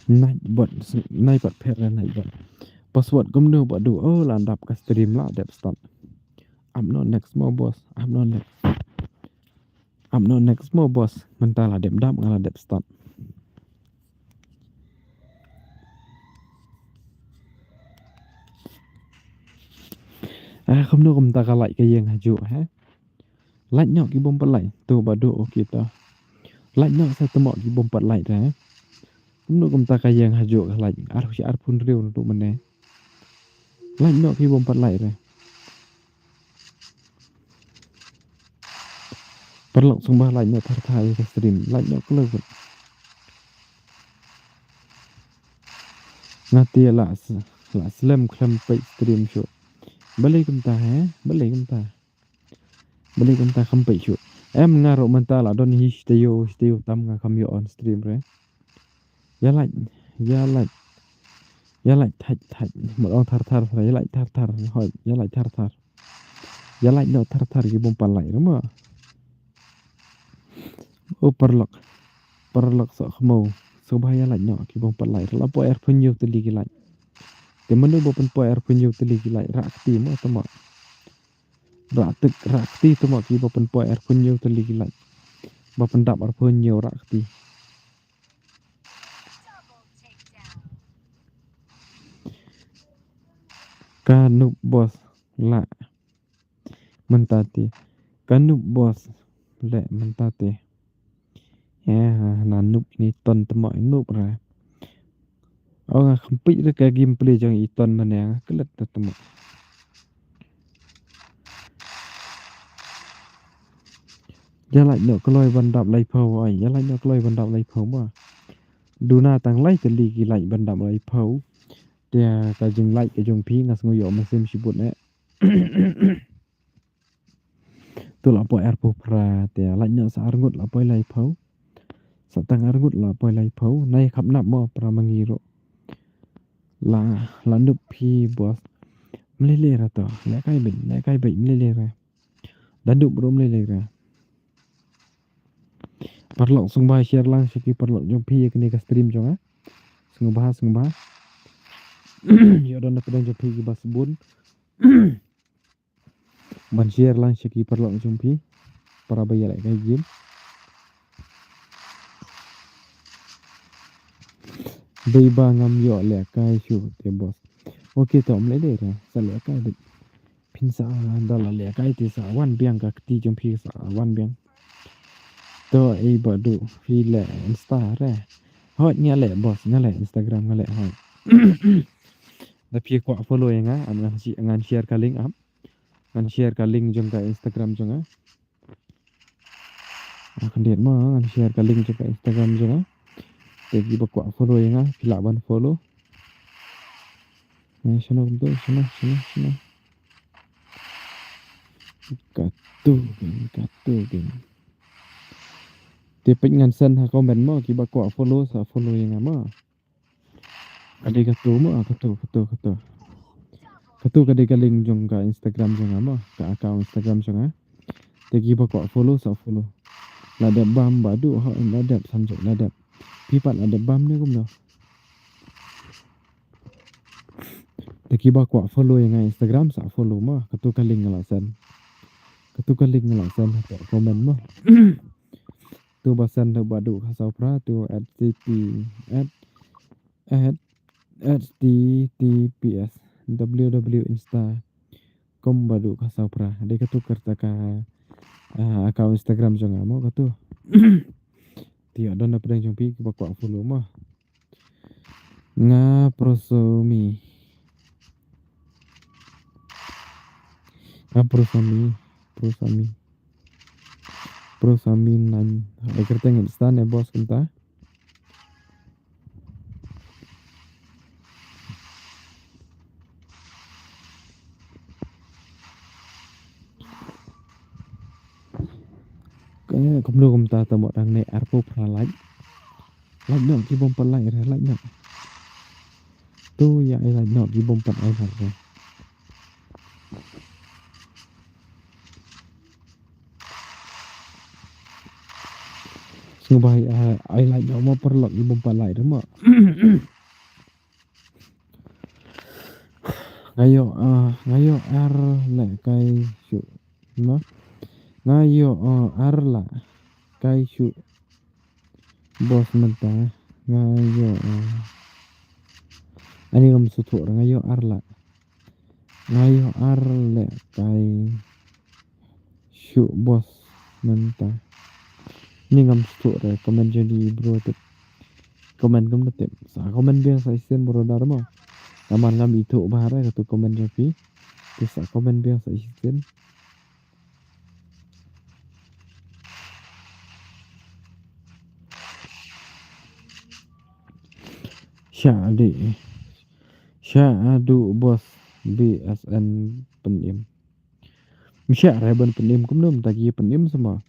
Nightbot, nai pat pher Nightbot. Password kumno Badu, oh, la dap ka stream la dep start. Ap noh next mo boss, ap noh next. Ap noh next mo boss, mynta la dep dap nga la dep start. Ah, kumno kumta ka light ka ïeng hajuh, he? Light noh ki bym pat light. To ba duh, okay to. Light noh sa temo ki bym pat light, he? Kumno kumta ka ïeng hajuh ka light. Ar shi ar pun riu na tu mane. Light noh ki bym pat light, he? Paralok sngewbha light noh thar thar ïa ka stream. Light noh kloi. Nga te la s-, la slem khlem peit stream shuh. Balei kumta, he? Balei kumta? Balei kumta khlem peit shuh? Em nga ruh mynta la don hi shi taïew, shi taïew tam nga kam ïoh on stream re. Ïa light, ïa light. Ïa light thait thait. Mut ong thar thar thar, ïa light thar thar. Hoi, ïa light thar thar. Ïa light noh thar thar ki bym pat light re mo. O paralok. Paralok soh khmo. Sngewbha ïa light noh ki bym pat light re. La poi arphew hynñiew tylli ki light. Te mano ba pynpoi arphew hynñiew tylli ki light. Rak kti mo temo. Rak tik, rak kti temo ki ba pynpoi arphew hynñiew tylli ki light. Ba pyndap arphew hynñiew rak kti. Ka Noob boss la mynta te. Ka Noob boss le mynta te. Eh, na Noob ni ton temo Noob ra. O nga khlem peit re ka gameplay jong i ton mane nga klet te temo. Ïa light noh kloi ban dap laiphew, ai, ïa light noh kloi ban dap laiphew mo. Duna tang lai tylli ki light ban dap laiphew. Te ka jinglight ka jong phi nga sngew ïoh mynsiem shibun eh. Tu la poi arphew phra, te light noh sa arngut la poi laiphew. Sa tang arngut la poi laiphew. Nai khap nap mo para mangi ruh. La, la Noob phi boss. Mlei lei ra to. Leh kai beit, leh kai beit mlei lei ra. Da Noob ruh mlei lei ra. Paralok sngewbha share lang sha ki paralok jong phi ïa kane ka stream jong nga. Sngewbha, sngewbha. Ïoh don na pdeng jong phi ki ba sbun. Ban share lang sha ki paralok jong phi. Para ba ïa leh kai game. Dei ba ngam ïoh leh kai shuh te boss. Okay to mlei lei ra. Sa leh kai beit. Phin sa da la leh kai te sa wan biang ka kti jong phi sa wan biang. To ei ba duh phi leh Insta re. Hoi nga leh boss nga leh Instagram nga leh hoi. Da phi kwah follow ïa nga am ngan shi-, ngan share ka link am. Ngan share ka link jong ka Instagram jong nga. Ah, khyndiat mo ngan share ka link jong ka Instagram jong nga. Te ki ba kwah follow ïa nga phi lah ban follow. Ngan shano kumto shano shano shano. Katu kin, katu kin. Te peit ngan send ha comment mo ki ba kwah follow sa follow ïa nga mo. Ka dei katu mo, ah, katu, katu, katu. Katu ka dei ka link jong ka Instagram jong nga mo, ka account Instagram jong nga. Te ki ba kwah follow sa follow. La dep bam ba duh ho em la dep sam jong la dep. Phi pat la dep bam ne kumno. Te ki ba kwah follow ïa nga Instagram sa follow mo. Katu ka link nga la send. Katu ka link nga la send ha comment mo. Tu ba send da ba duh ka saw phra tu at city at at H T T P S W W Insta com ba duh ka saw phra. Dei katu ka rta ka, ah, account Instagram jong nga mo katu. Te ïoh don na pdeng jong phi ki ba kwah follow mo. Nga Prosami. Nga Prosami. Prosami. Prosami nan. Ai kyrteng Insta ne boss kumta. Ka kumno kumta ta mo dang ne arphew phra like. Like noh ki bym pat like re, like noh. Tu ïa ai like noh ki bym pat ai like re. Sngewbha ai, ai like noh mo paralok ki bym pat like re mo. Nga ïoh, ah, nga ïoh ar leh kai shuh. No? Nga ïoh, ah, ar la. kai shuh boss mynta. Nga ïoh, eh, ani ngam sngewthuh re, nga ïoh ar lak. Nga ïoh ar lak kai shuh boss mynta. Ni ngam sngewthuh re, comment jong i bro tip. Comment kumno tip. Sa comment biang sa shisien bro dar mo. Namar ngam ithuh bha re katu comment jong phi. Te sa comment biang sa shisien. Sha di. Sha du boss B S N pynim. Sha re ban pynim kumno mynta ki pynim sama.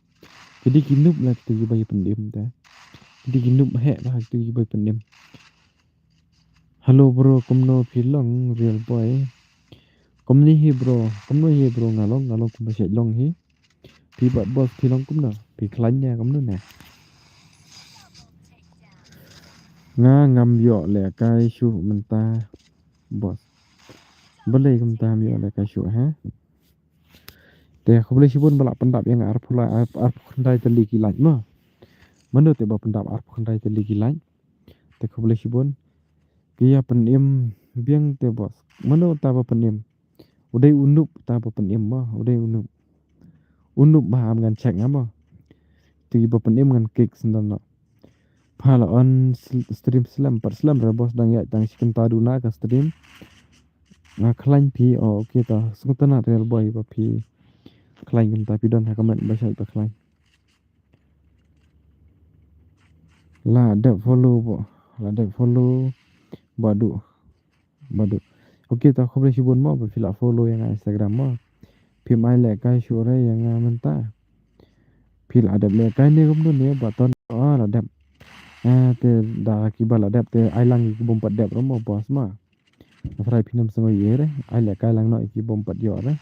Ki dei ki noob la ki dei ki ba pynim te. Ki dei ki noob heh la ki dei ki ba pynim. Hello bro, kumno phi long real boy? Kumne hi bro, kumno hi bro, nga long, nga long kumba shet long hi. Phi bad boss phi long kumno? Phi khlaiñ ne kumno ne? Nga ngam ïoh lehkai shuh mynta boss. Balei kumta ngam ïoh lehkai shuh ha? Te khublei shibun ba la pyndap ïa nga arphew lai, arphew khyndai tylli ki like mo. Mano te ba pyndap arphew khyndai tylli ki like? Te khublei shibun. Ki ïa pynim biang te boss. Mano ta ba pynim? U dei u noob ta ba pynim mo, u dei u noob. U noob ba am ngan check nga mo. Te ba pynim ngan kick sendon no. Pha la on sl-, stream slem, pat slem re boss dang ïaid tang shi kynta duna ka stream. Nga khlaiñ phi, oh, okay ta. Sngewtynnat real boy ba phi khlaiñ kynta phi don ha ka met ba shait ba khlaiñ. La dep follow bo. La dep follow. Badu. Badu. Okay ta khublei shibun mo ba phi la follow ïa nga Instagram mo. Phim ai lehkai shuh re ïa nga mynta. Phi la dep lehkai ne kumno ne ba ton. Ah, la dep. Ah, te da ki ba la dep te ai lang ki bym pat dep re mo boss ma. Nga tharai phin ym sngew ïa re, ai lehkai lang noh ïa ki bym pat ïoh re.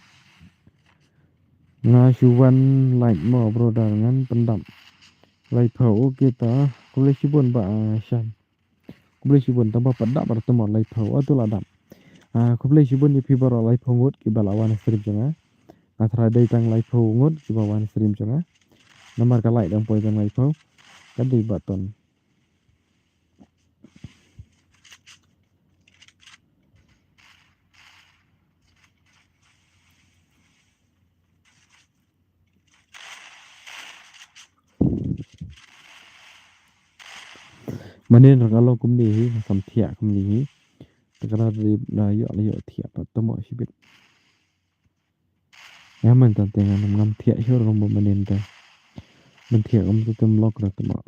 Nga shu wan like mo brother ngan pyndap. Laiphew, okay ta, khublei shibun ba, ah, Shan. Khublei shibun tang ba pat dap ar tymor laiphew, atu la dap. Ah, khublei shibun ïa phi baroh laiphew ngut ki ba la wan stream jong nga. Nga tharai dei tang laiphew ngut ki ba wan stream jong nga. Namar ka like dang poi tang laiphew. Ka dei ba ton. Manen rang along kumne hi, sam thiah kumne hi. Takra ri na ïoh la ïoh thiah pat tamo shibit. Ïa man tang te ngam ngam thiah shuh ruh ba manen te. Man thiah kam tu tem lok ruh tamo.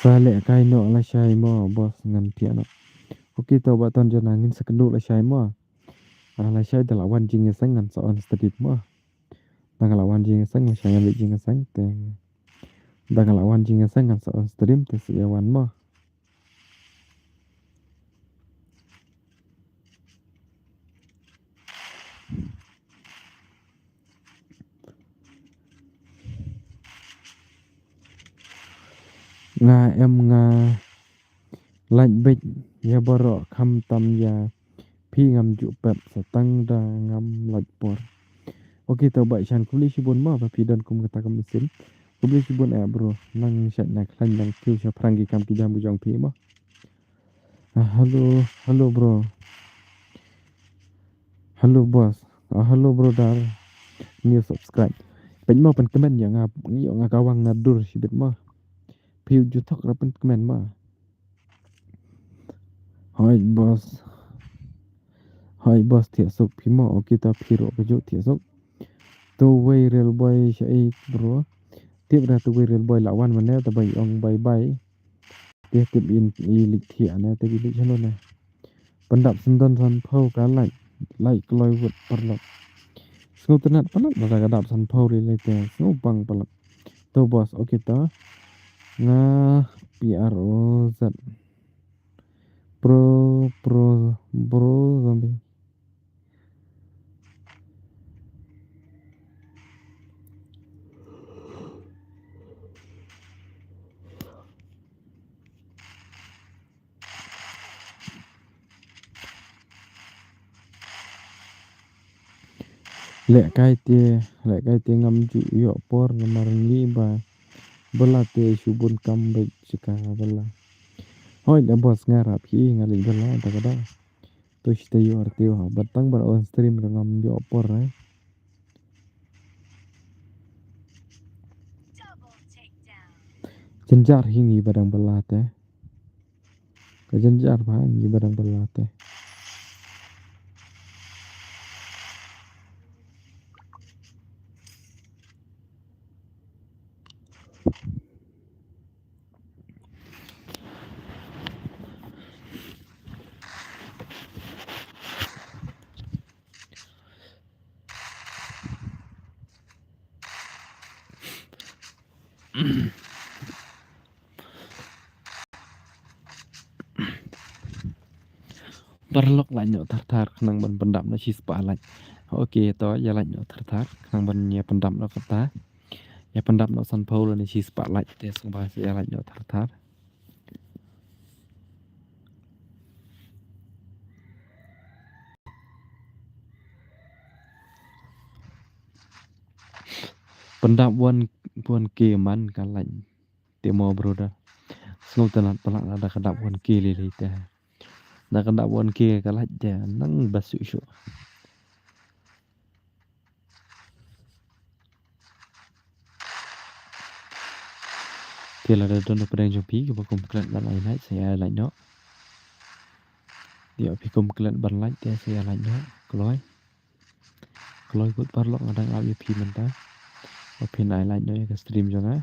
Sa lehkai noh lashai mo boss ngan thiah noh. Okay to ba ton jana ngin sa kynduh lashai mo. Ah, lashai da la wan jingïaseng ngan sa on stream mo. Da nga la wan jingïaseng lashai ngan leit jingïaseng te. Da nga la wan jingïaseng ngan sa on stream te sa ïa wan mo. Nga em nga lait beit ïa baroh khamtam ïa phi ngam ju pep sa tang da ngam lait por. Okay to ba Shan khublei shibun mo ba phi don kum kata ka mynsiem. Khublei shibun eh bro nang shat na khlaiñ nang kiew sha phrang ki kam ki jam ki jong phi mo. Ah, hello, hello bro. Hello boss. Ah, hello brother. New subscribe. Peit mo pynkmen ïa nga, ïa nga ka wang na dur shibit mo. Phi ju thok ra pynkmen mo. Hoi boss. Hoi boss thiah suk phi mo. Okay to phi ruh ka ju thiah suk. To wei real boy sha ei bro. Tip ra to wei real boy la wan mane ta bai ong bye bye. Te tip in i lik thiah ne te i lik shano ne. Pyndap sendon san phew ka like. Like kloi wut paralok. Sngewtynnat palat ba ka dap san phew ri lai te sngewbang palat. To boss, okay to. Nga P R O Z. Pro, pro, bro, zombie. Leh kai te, leh kai te ngam ju ïoh por namar ngi ba bylla te shu bun kam bad jaka bylla. Hooid da boss, nga rap hi, nga leh bylla da ka da. To shi te ïoh te ïoh, bad tang ban on stream ka ngam ïoh por eh. Jynjar hi ngi ba dang bylla te. Ka jynjar bha ngi ba dang bylla te. Paralok, lait noh thar thar khnang ban pyndap noh shi spah lait. Ok, to ïa lait noh thar thar khnang ban ïa pyndap noh kata. Ïa pyndap noh sanphew lane shi spah lait te sngewbha sa ïa lait noh thar thar. Pyndap one, one K man ka lait. Te mo brother. Sngewtynnat palat lada ka dap one K lei lei te. Da ka dap one K ka lait te nang ba shuh shuh. Te lada don na pdeng jong phi kiba kum klet ban ai lait, sa ïa lait noh. Ïa phi kum klet ban lait te sa ïa lait noh. Kloi. Kloi kut paralok, nga dang ap ïa phi mynta ba phin ai lait noh ïa ka stream jong nga.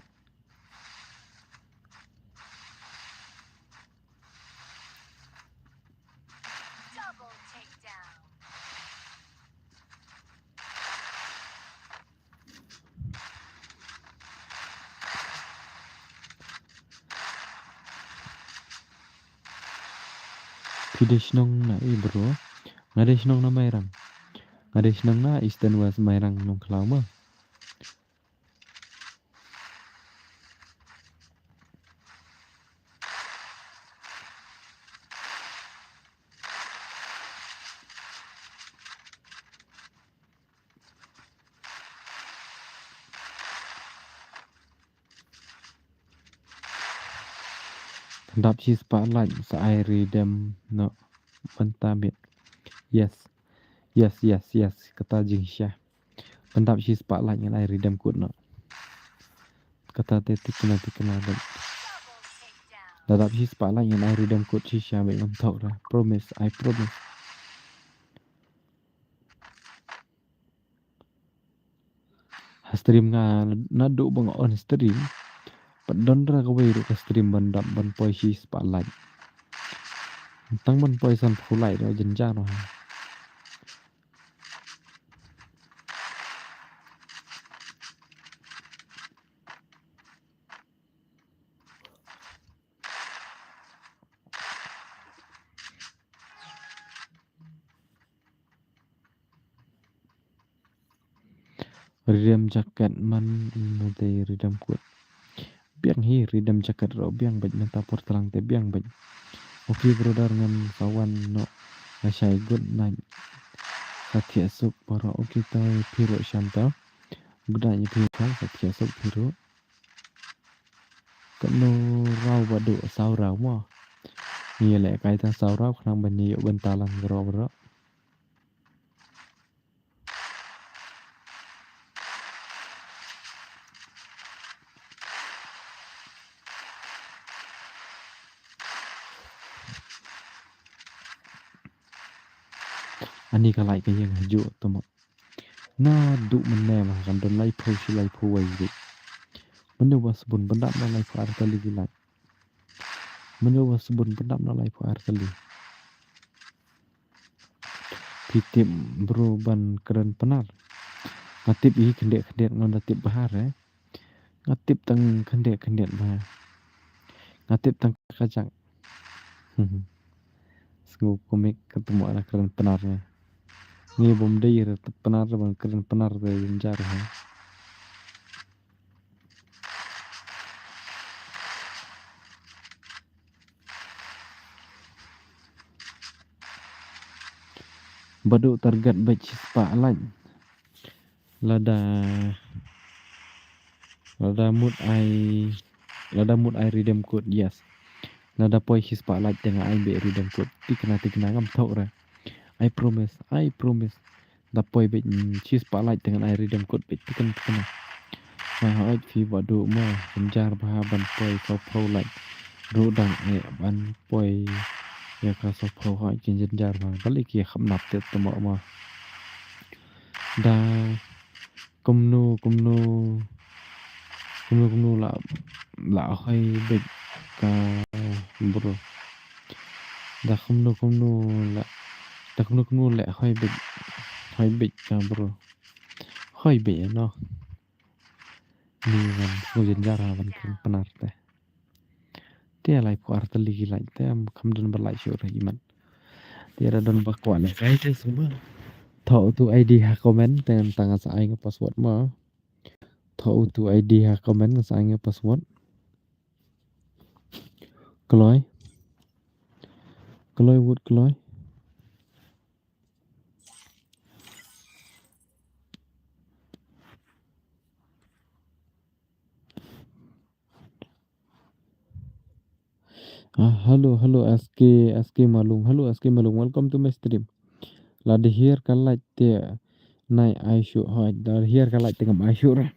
Phi dei shnong na ei bro? Nga dei shnong na Mairang. Nga dei shnong na Eastern West Mairang Nongkhlaw ma. Pyndap shi spah lait sa ai redeem noh mynta miet. Yes. Yes, yes, yes. Kata jingshisha. Pyndap shi spah lait ngan ai redeem code noh. Kata te tikna tikna bad. Da dap shi spah lait ngan ai redeem code shisha bad ngam thok ra. Promise, I promise. Ha stream nga naduh ba nga on stream. Pat don ra kawei ruh ka stream ban dap ban poi shi spah lait. Tang ban poi sanphew lait ruh jynjar ruh ha. Redeem jacket man, ym dei redeem code. Biang hi redeem jacket ruh biang bad mynta por tlang te biang bad. Ok brother, ngan sa wan noh. Nga shai, good night. Sa thiah suk baroh. Ok to phi ruh shanta. Good night ïa phi ruh, sa thiah suk phi ruh. Katno raw ba duh? Saw raw mo. Ngi leh kai tang saw raw khnang ban ïoh bynta lang baroh baroh. Ani ka lait ka ïeng ha juh tu mo. Naduh mynne ma kan don laiphew shi laiphew wei ruh. Mano ba sbun pyndap na laiphew ar tylli ki lait. Mano ba sbun pyndap na laiphew ar tylli. Phi tip bro ban kren Pnar? Nga tip hi khyndiat khyndiat, ngam da tip bha re. Nga tip tang khyndiat khyndiat bha. Nga tip tang kajak. Sngew kumne ka tymmen na kren Pnar nga. Ngi bym dei re Pnar ban kren Pnar re jynjar ha. Ba duh target bad shi spah lait. Lada, lada mut ai, lada mut ai redeem code, yes. Lada poi shispah like te nga ai beit redeem code. Tikna, tikna, ngam thoh re. I promise, I promise. Da poi beit, mm, shispah like te ngan ai redeem code beit, tikna, tikna. Nga hooid phi Bah Duh mo, jynjar bha ban poi sawphew like ruh dang eh ban poi ïa ka sawphew, hooid ki jynjar bha. Balei ki kham nap te tymmo mo. Da kumno, kumno, kumno, kumno la, la hoi beit ka bro. Da kumno, kumno la, da kumno, kumno la hoi beit, hoi beit ka bro. Hoi beit no. Ni ngan sngewjynjar ha ban kren Pnar te. Te laiphew ar tylli ki like te, em, kham don ba like shuh re imat. Te ra don ba kwah lehkai te sngewbha thoh utu I D ha comment te, tang nga sa ai nga password mo. Thoh utu I D ha comment, nga sa ai nga password. Kloi. Kloi wut kloi. Ah, hello, hello, S K, S K Malung. Hello, S K Malung. Welcome to my stream. Lada hiar ka like te nai ai shuh, hooid, da hiar ka like te ngam ai shuh re.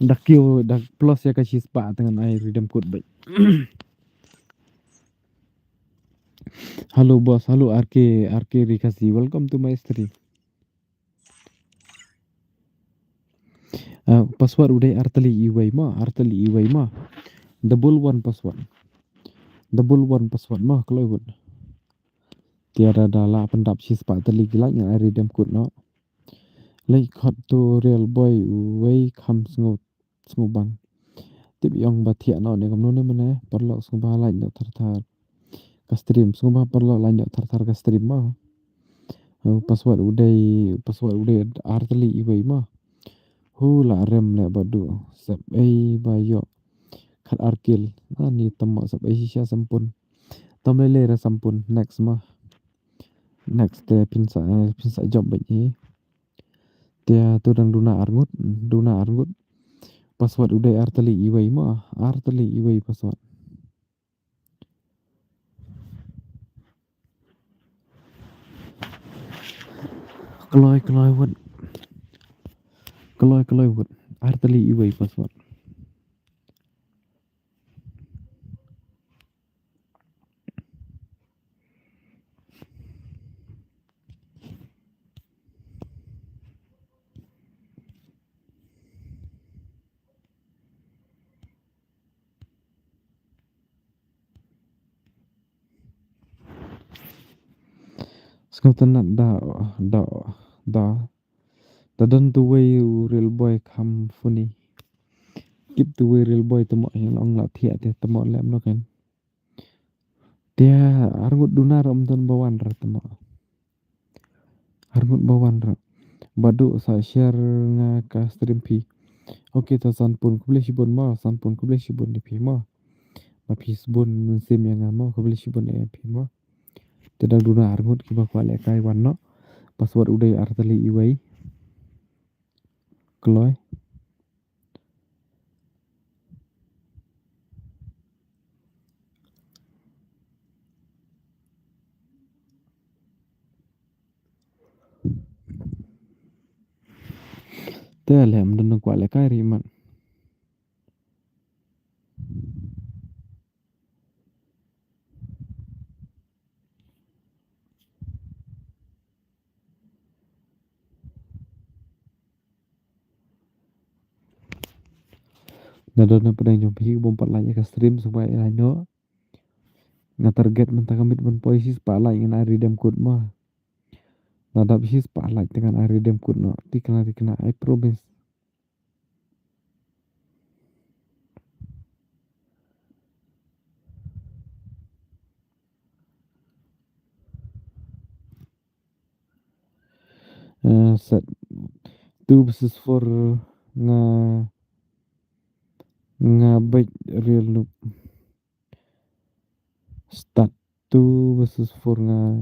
Da kiew, da plus ïa ka shispah te ngan ai redeem code beit. Hello boss, hello R K, R K Rikasi. Welcome to my stream. Ah, password u dei ar tylli iwei mo, ar tylli iwei mo. Double one password. Double one password mo, kloi wut. Te da da la pyndap shispah tylli ki like ngan ai redeem code noh. Leit khot to Real Boy uwei kham sngew, sngewbang. Tip ïong ba thiah noh ne kumno ne mane, paralok sngewbha like noh thar thar ka stream, sngewbha paralok like noh thar thar ka stream mo. Oh, password u dei, password u dei ar tylli iwei mo. Hu la rem leh Bah Duh, sep ei ba ïoh khat ar kill. Ani tymmo sep ei shisha sampun. Tam lei lei ra sampun, next mo. Next te phin sa, phin sa jop beit hi. Te to dang duna arngut, duna arngut. Password u dei ar tylli iwei mo, ar tylli iwei password. Kloi, kloi wut. Kloi, kloi wut. Ar tylli iwei password. Sngewtynnat da, da, da. Da don tu wei u Real Boy kham funny. Kip tu wei Real Boy tymmo, hi long la thiah te tymmo lem no kan. Te arngut duna ram don ba wan ra tymmo. Arngut ba wan ra. Bah Duh sa share nga ka stream phi. Okay, ta sanpun, khublei shibun mo, sanpun, khublei shibun ïa phi mo. Ba phi sbun mynsiem ïa nga mo, khublei shibun ïa phi mo. Te dang duna arngut kiba kwah lehkai wan noh. Password u dei ar tylli iwei. Kloi. Te lem dang kwah lehkai ri man. Na don na pdeng jong phi bym pat like ïa ka stream, sngewbha ïa like noh. Nga target mynta ka miet ban poi shispah like ngan ai redeem code mo. Na dap shispah like te ngan ai redeem code noh. Tikna, tikna, I promise. Eh, set two versus four nga, nga beit Real Noob. Start two versus four nga.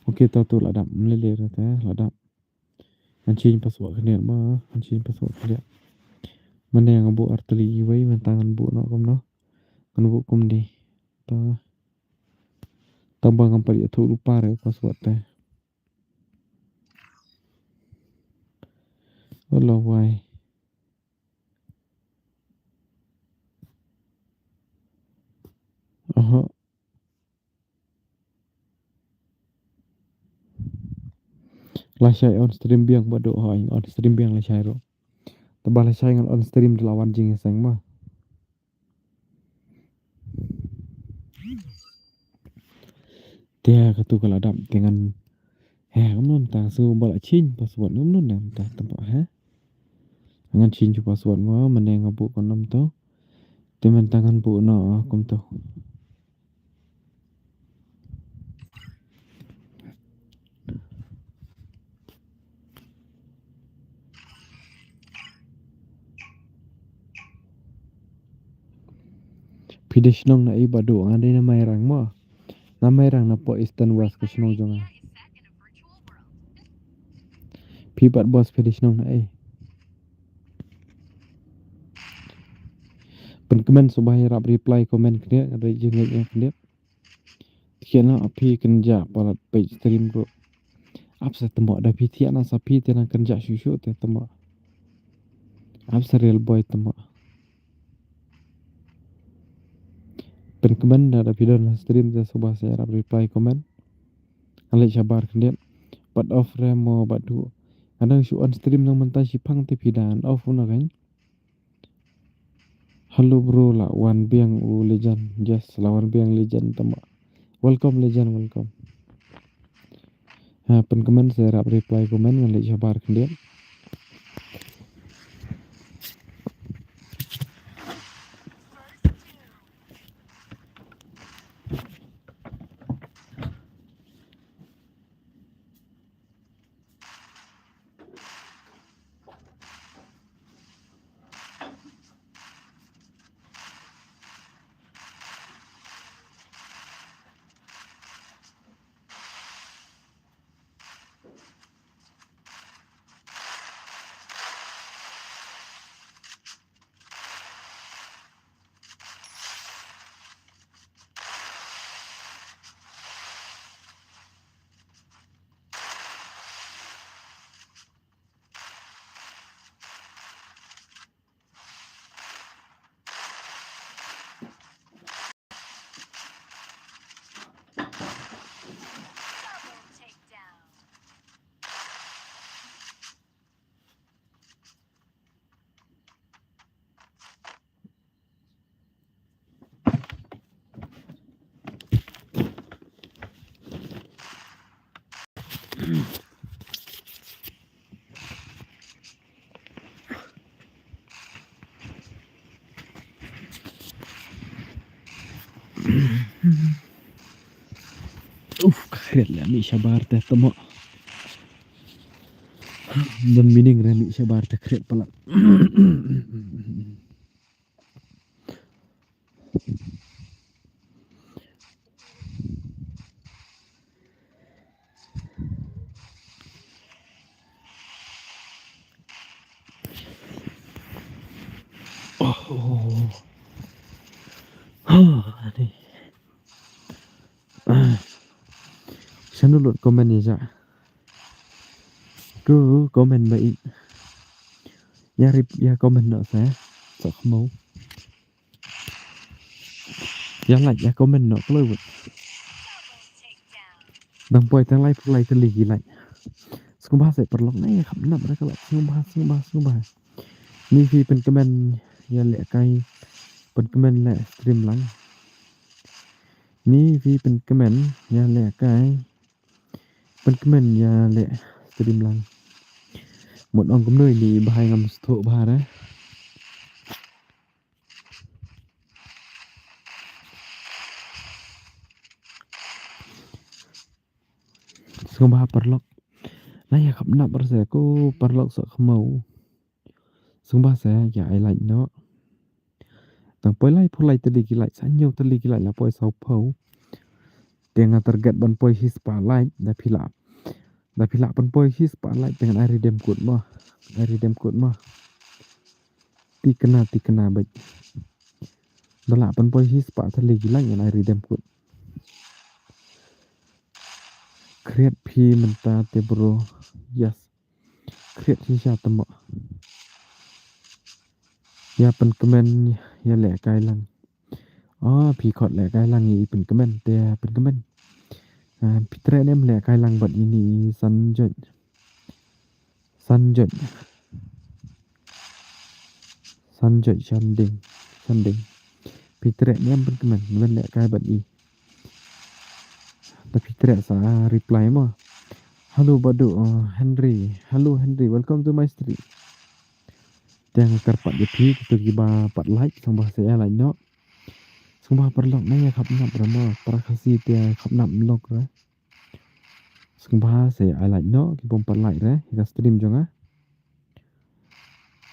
Okay, to to la dap. Mlele ra te la dap. Ngan change password khyndiat ma, ngan change password khyndiat. Mynne nga buh artylli iwei, mynta ngan buh noh kumno. Ngan buh kumne. Ta. Tang ba ngam pat ïathuh lypa re password te. Wala wai. Aha. Lashai on stream biang ba duk, ha, on stream biang lashai ruh. Te ba lashai ngan on stream te la wan jingïaseng ma. Te katu ka la dap te ngan. He, kumno mynta, shu ba la change password, kumno mynta, tang ba, he? Ngan change password mo, mynne nga buh kumno mynta. Te mynta ngan buh noh kumto. Phi dei shnong na ei Bah Duh? Nga dei na Mairang mo. Na Mairang, na poh Eastern West ka shnong jong nga. Phi pat boss, phi dei shnong na ei? Pynkmen sngewbha ïarap reply comment khyndiat, nga dei jingngeit ïa khyndiat. Te kane phi kynjah palat peit stream ruh. Ap sa tymmo, da phi thiah na sa phi te nang kynjah shuh shuh te tymmo. Ap sa real boy tymmo. Pynkmen da, da phi don ha stream te sngewbha sa ïarap reply comment. Ngan leit shabar khyndiat. Pat off re mo Bah Duh? Nga dang shu on stream nang mynta shiphang te phi da on off na kan. Hello bro, la wan biang u Legend. Yes, la wan biang Legend tymmo. Welcome Legend, welcome. Ha, pynkmen sa ïarap reply comment, ngan leit shabar khyndiat. Uf, ka khriat la mih shabar te tymmo. Don meaning re mih shabar te khriat palat. Oh. Ha, ni. Shano lut comment ïa ja. Ku comment ba i. Ïa rip ïa comment noh sa. Sok mo. Ïa like ïa comment noh kloi wut. Dang poi tang lai pyrlai tylli ki like. Sngewbha sa paralok, nai kham nap ra ka like. Sngewbha, sngewbha, sngewbha. Ni phi pynkmen ïa leh kai. Pynkmen leh stream lang. Ni phi pynkmen ïa leh kai. Pynkmen ïa leh stream lang. Mut ong kumno ïa ni bha ngam sngewthuh bha re. Sngewbha paralok. Nai ïa kham nap ra sa ko paralok sok khmo. Sngewbha sa ïa ai like noh. Tang poi lai phew lai tylli ki like, sa hynñiew tylli ki like la poi saw phew. Te nga target ban poi shispah like da phi la. Da phi lah pynpoi shi spah like te ngan ai redeem code mo. Ai redeem code mo. Tikna, tikna beit. Da lah pynpoi shi spah thylli ki like ngan ai redeem code. Create phi mynta te bro. Yes. Create shisha te mo. Ïa pynkmen, ïa lehkai lang. Oh, phi khot lehkai lang ïa i pynkmen, te pynkmen. Ah, phi treh ne em lehkai lang bad ine i Sanjoy. Sanjoy. Sanjoy Shanding. Shanding. Phi treh ne em pynkmen, men lehkai bad i. Te phi treh sa reply mo. Hello Badu, uh, Henry. Hello Henry, welcome to my stream. Te nga kyrpad ïa phi kito kiba pat like, sngewbha sa ïa like noh. Sngewbha paralok ne ïa khapnap re mo, para Khasi te khapnap lok re. Sngewbha sa ïa like noh, ki bym pat like re, ïa ka stream jong nga.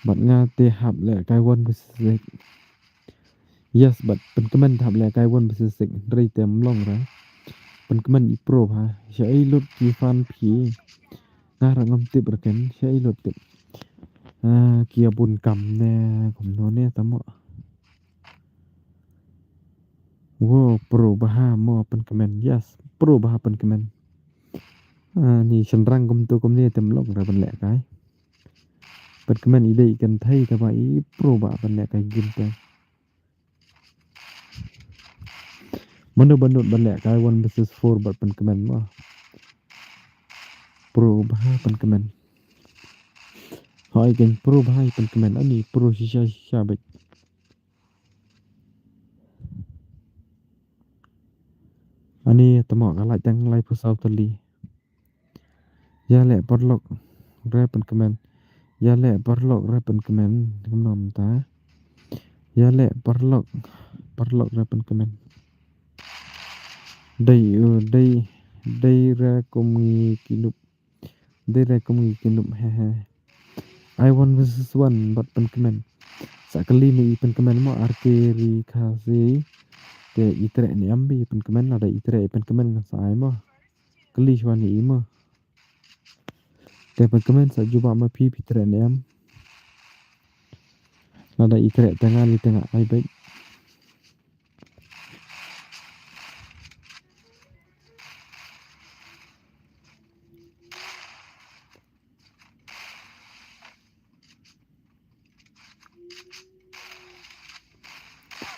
Bad nga te hap lehkai one versus six. Yes, bad pynkmen te hap lehkai one versus six. Hynrei te ym long re. Pynkmen i pro bha. Shaei lut ki fan phi. Nga ruh ngam tip re ken. Shaei lut tip. Ah, ki ïa bun kam ne kumno ne te mo. Wow, pro bha mo pynkmen. Yes, pro bha pynkmen. Ah, ni shynrang kumto kumne te ym long re ban lehkai. Pynkmen i dei i kynthei te ba i pro bha ban lehkai game te. Mano ba nud ban lehkai one versus four bad pynkmen mo. Pro bha pynkmen. Hooid ken pro bha i pynkmen. Ani pro shisha shisha beit. Ani te mo ka like tang laiphew saw tylli. Ïa leh paralok re pynkmen. Ïa leh paralok re pynkmen. Kumno mynta. Ïa leh paralok. Paralok re pynkmen. Dei, uh, dei, dei re kum ngi ki nup. Dei re kum ngi ki nup, he he. Ai one versus one bad pynkmen. Sa kylli ne i pynkmen mo, R K Ri Khasi. Te i treh ne em ba i pynkmen, lada i treh i pynkmen ngan sa ai mo. Kylli shuwa ne i mo. Te pynkmen sa jubab ma phi, phi treh ne em. Lada i treh te nga lei te nga ai beit.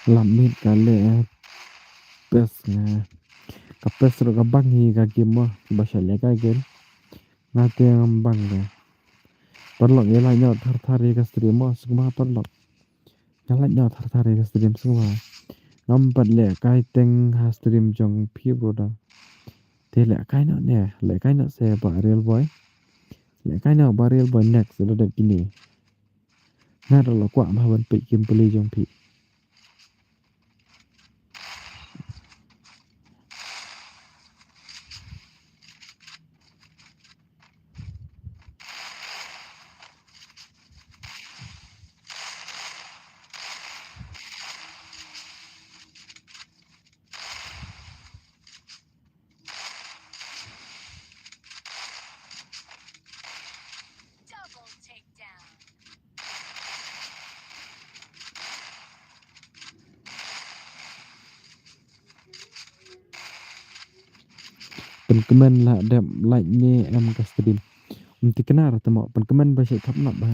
Lap miet ka leh, eh, pes nga. Ka pes ruh ka bang hi ka game mo, ba sha lehkai game. Nga te ngam bang ka. Paralok ïa like noh thar thar ïa ka stream mo, sngewbha paralok. Ïa like noh thar thar ïa ka stream sngewbha. Ngam pat lehkai teng ha stream jong phi brother. Te lehkai noh ne, lehkai noh se Bah Real Boy. Lehkai noh Bah Real Boy next, la dep kine. Nga ruh la kwah bha ban peit gameplay jong phi. Pynkmen la dep like ne em ka stream. Ym tikna re te mo, pynkmen ba shait khapnap bha.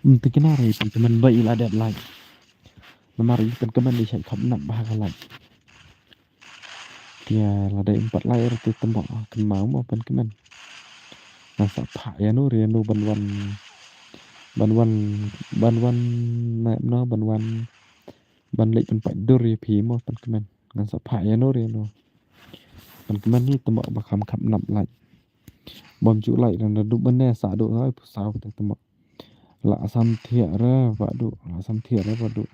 Ym tikna re pynkmen ba i la dep like. Namar i pynkmen i shait khapnap bha ka like. Ïa, lada im pat like ruh te tymmen kynmaw mo pynkmen. Ngan sa phah ïano re ïano ban wan, ban wan, ban wan, na, no, ban wan, ban leit pynpait dur ïa phi mo pynkmen. Ngan sa phah ïano re ïano. Pynkmen hi tymmen ba kham khapnap like. Bym ju like re naduh mynne sa duh hoi phew saw te tymmen. La sam thiah re ba duh, la sam thiah re ba duh.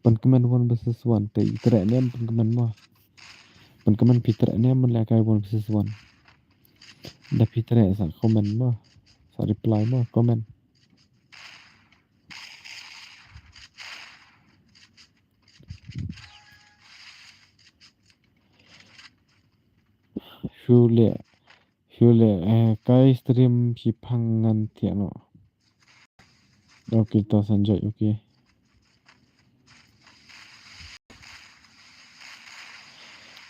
Pynkmen one versus one te i treh ne em pynkmen mo. Pynkmen phi treh ne em ban lehkai one versus one. Da phi treh sa comment mo. Sa reply mo comment. Shu leh Tu le, eh, kai stream shi phang ngan thiah noh. Okay, to sanjoi, okay.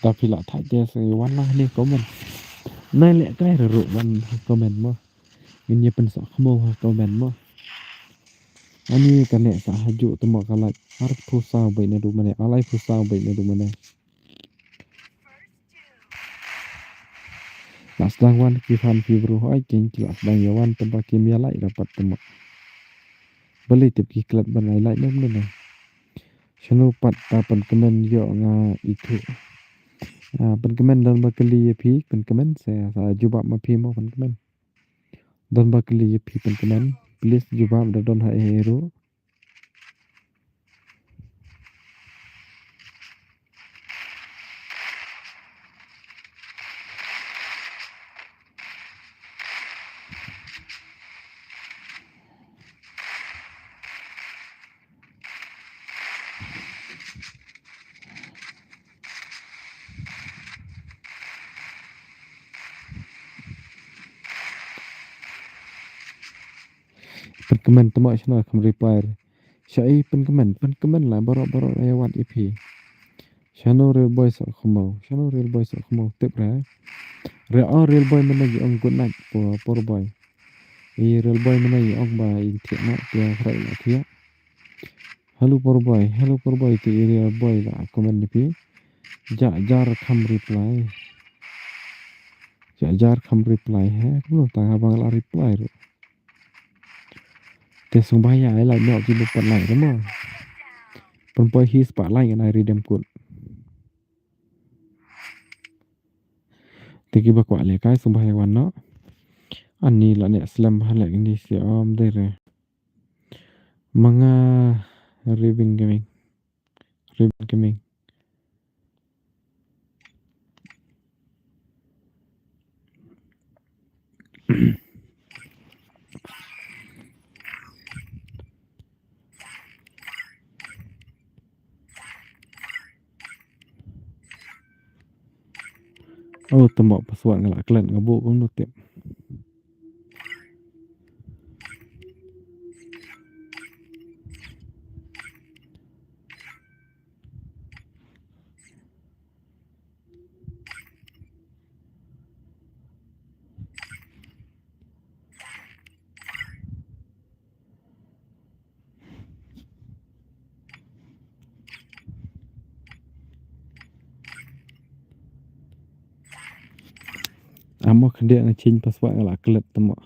Ta phi lah thait te sa wan lang ne comment. Nai le kai ruh wan comment mo. Ngin ïa pynsoh khmo ha comment mo. Ani kane sa ha ju te mo ka like. Arphew saw beit ne du mane, alaiphew saw beit ne du mane. Lah sdang wan ki fan ki bru hoi kin ki lah sdang ïa wan tang ba kim ïa like da pat te mo. Balei tip ki klet ban ai like ne mane. Shano pat ta pynkmen ïoh nga ithuh. Ah, pynkmen don ba kylli ïa phi pynkmen sa, sa jubab ma phi mo pynkmen. Don ba kylli ïa phi pynkmen. Please jubab da don ha ei ei ruh. Pynkmen te mo shano kham reply. Sha i pynkmen, pynkmen la baroh baroh la ïa wad ïa phi. Shano Real Boy soh khmo, shano Real Boy soh khmo tip re. Re o Real Boy mynne ïa ong good night por, por boy. I Real Boy mynne ïa ong ba in thiah na pia khrai la thiah. Hello por boy, hello por boy te i Real Boy la comment ïa phi. Ja jar kham reply. Ja jar kham reply he, kumno ta ha bang la reply ruh. Te sngewbha ïa ai like noh ki ba pat like mo. Pynpoi hi spah like ngan ai redeem code. Te ki ba kwah lehkai sngewbha ïa wan noh. Ani la ne slem bha leh kini si om dei re. Ma nga Ribin Gaming. Ribin Gaming. Oh, te mo password nga la klet nga buh kumno tip. Amo khyndiat nga change password nga la klet te mo.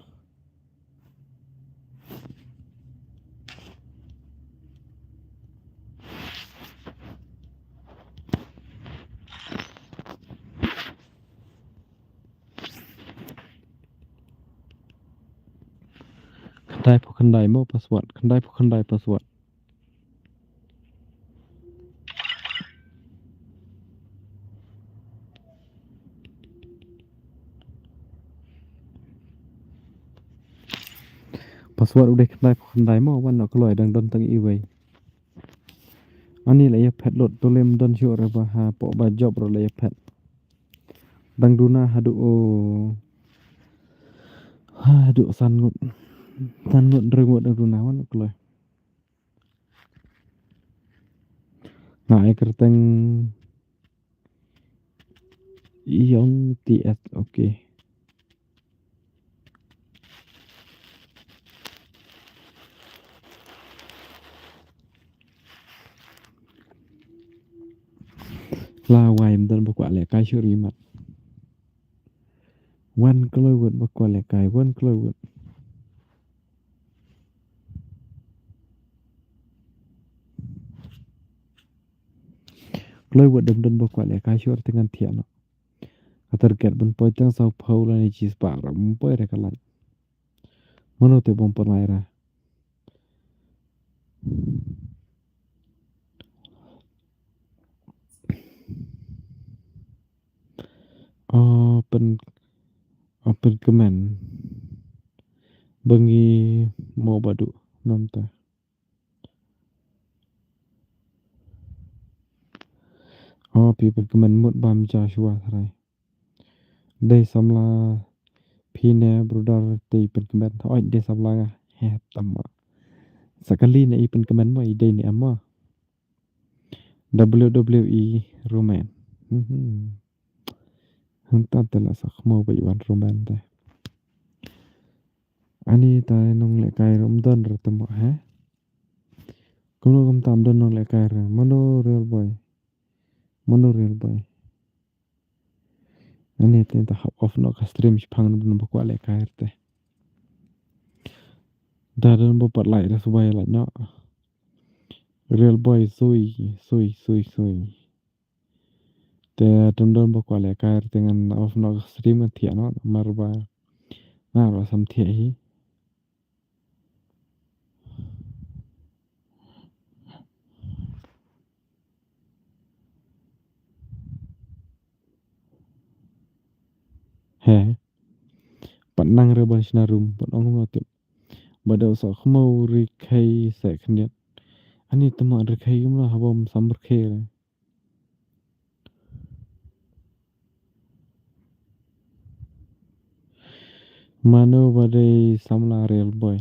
Khyndai phew khyndai mo password, khyndai phew khyndai password. Password u dei khyndai phew khyndai mo, wan noh kloi dang don tang iwei. Ani la ïa phet lut, to lem don shuh re ba hapoh ba jop ruh la ïa phet. Dang duna haduh o. Haduh san ngut. San ngut hynriew ngut dang duna wan kloi. Nga ai kyrteng Yong T S, okay. La wai ym don ba kwah lehkai shuh ri mat. Wan kloi wut ba kwah lehkai, wan kloi wut. Kloi wut dang don ba kwah lehkai shuh te ngan thiah noh. Ka target ban poi tang saw phew lane shispah ruh ym poi re ka like. Mano te bym pynlait re. O pyn, o pynkmen. Ba ngi mo ba duh namta. O phi pynkmen mut bam ja shuwa tharai. Dei samla Phi ne brother te i pynkmen tha oi de samla nga. He tama. Sa kali ne i pynkmen mo i dei ne em mo. W W E Roman. Mhm. Hangta te la sa khmo ba i wan Roman te. Ani ta nong le kai rum don re tama he. Kumno kumta ym don nong le kai re. Mano real boy. Mano real boy. Ani te ta hap off no ka stream shipang no ba kwah le kai te. Da don ba pat lai da subai lai no. Real boy sui sui sui sui. Te don don ba kwah le kai te ngan off no ka stream ngan thiah no mar ba. Nga ba sam thiah hi. He. Pat nang re ban shna room, pat ong kumno tip. Ba da sa khmo ri khai sa khniat. Ani tama ri khai kumno haba ym sam ri khai re. Mano ba dei samla real boy.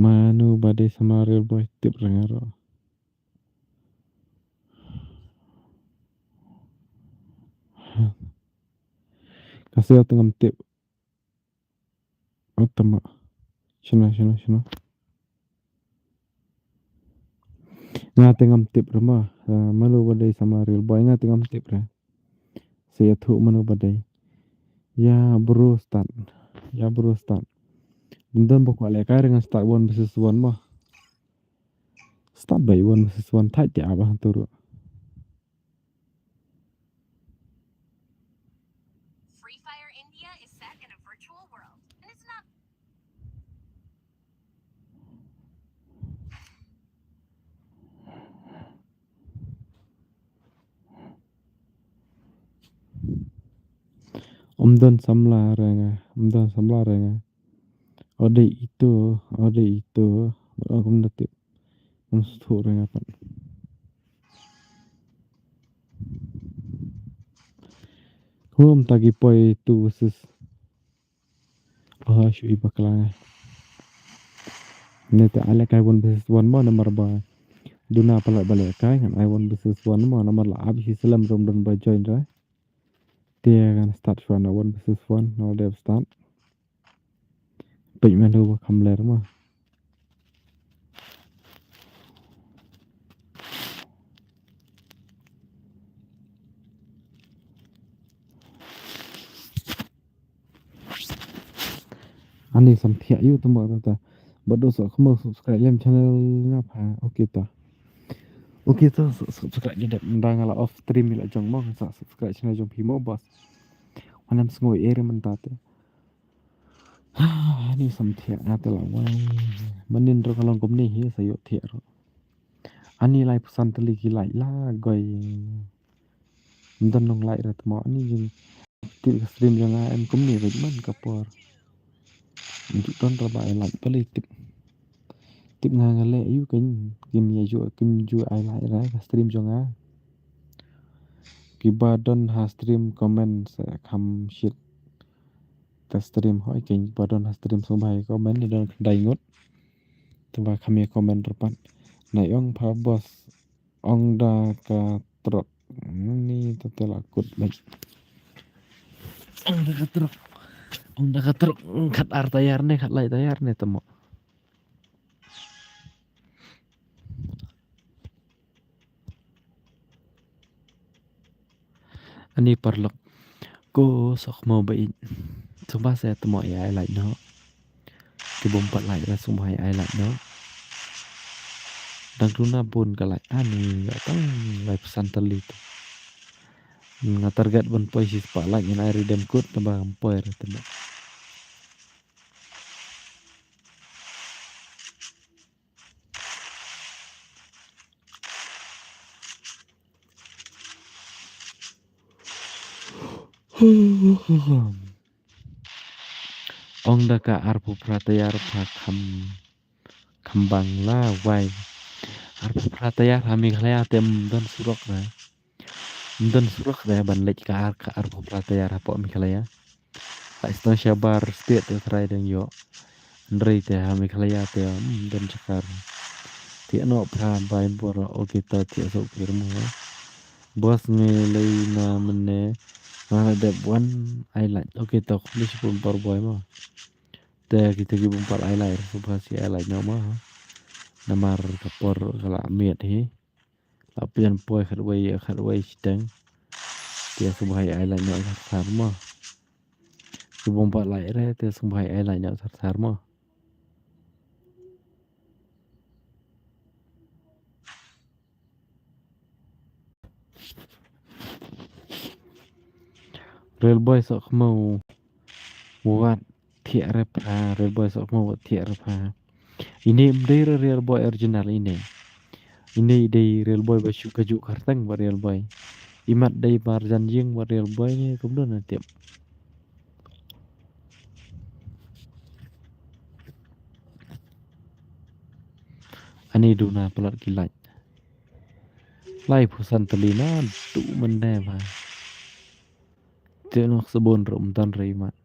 Mano ba dei samla real boy tip re nga ro. Ka sio te ngam tip. Utama. Shino, shino, shino. Nga te ngam tip re ma. Ah, mano ba dei samla real boy nga te ngam tip re. Sa ïathuh mano ba dei. Ya bro start. Ya bro start. Don ba kwah le kai re ngan start one versus one ma. Start by one versus one thait te aba hang turu. Free Fire India is set in a virtual world, and it's not. Ym don samla re nga, ym don samla re nga. O dei ito, o dei ito, o kumno tip. Ym sngewthuh re nga pat. Hum ta ki poi two versus. Oh, shu i bakla nga. Ne te ai le kai one versus one mo namar ba. Duna palat ba le kai ngan ai one versus one mo namar la ap hi slem rum don ba join re. Te ngan start shuwa na one versus one, no dep start. Peit mano ba kham ler ma. Ani sam thiah ïu tang ba ta. Ba do sa khmo subscribe lem channel nga pha. Okay ta. Okay ta, su-, subscribe ïa dep mynta nga la off stream ïa la jong mo sa subscribe channel jong phi mo boss. Wan em sngew ïa re mynta te. Ani sam thiah nga te la wai. Manin ro ka long kumne hi sa ïoh thiah ro. Ani lai phew san tylli ki like la goi. Ym don nong like re tmo ani jing. Tip ka stream jong nga em kumne bad man ka por. Ju don ra ba ai like pale tip. Tip nga nga leh ïu kein kim ïa ju kim ju ai like ra ka stream jong nga. Kiba don ha stream comment sa kham shit. Ka stream hoi kein ba don ha stream sngewbha ïa comment ïa don khyndai ngut. Te ba kham ïa comment ra pat. Na ong pha boss. Ong da ka trok. Ni te te la kut bad. Ong da ka trok. Ong da ka trok. Khat ar tayar ne, khat lai tayar ne te mo. Ani paralok. Ko sok mo ba it. Sumba se te mo ïa ai like no. Ki bym pat like ra sumba ïa ai like no. Dang tuna bun ka like ani ïa tang lai phew san tylli te. Nga target ban poi shi spah like ngan ai redeem code tang ba ngam poi re te mo. Ong da ka arphew phra tayar pha kham, kham bang la wai. Arphew phra tayar ha Meghalaya te ym don surok re. Ym don surok re ban leit ka ar, ka arphew phra tayar hapoh Meghalaya. Lai stang shabar state te trai dang yo. Hynrei te ha Meghalaya te, hmm, don chakar. Te no pha bai bor, okay, to te so pir mo. Boss ngi lei na mene, na la dep wan ai lai. Okay, to khulish bun por boi mo. Te kita ki bun por ai lai, so pha si ai lai no mo. Namar ka por ka la miet hi. La pian poi khat wei, khat wei shiteng. Te so pha ai lai no khat sar mo. Ki bun por lai re, te so pha ai lai no khat sar mo. Railboy sok mo wat thiah re pha, Railboy sok mo wat thiah re pha. Ine mdei re Railboy original ine. Ine dei Railboy ba shu ka ju khartang ba Railboy. Imat dei bar jan jing ba Railboy ne kumno na tip. Ani duna palat ki lait. Lai phusan tali na du mende ba. Te nok sabun rum tan ri mat.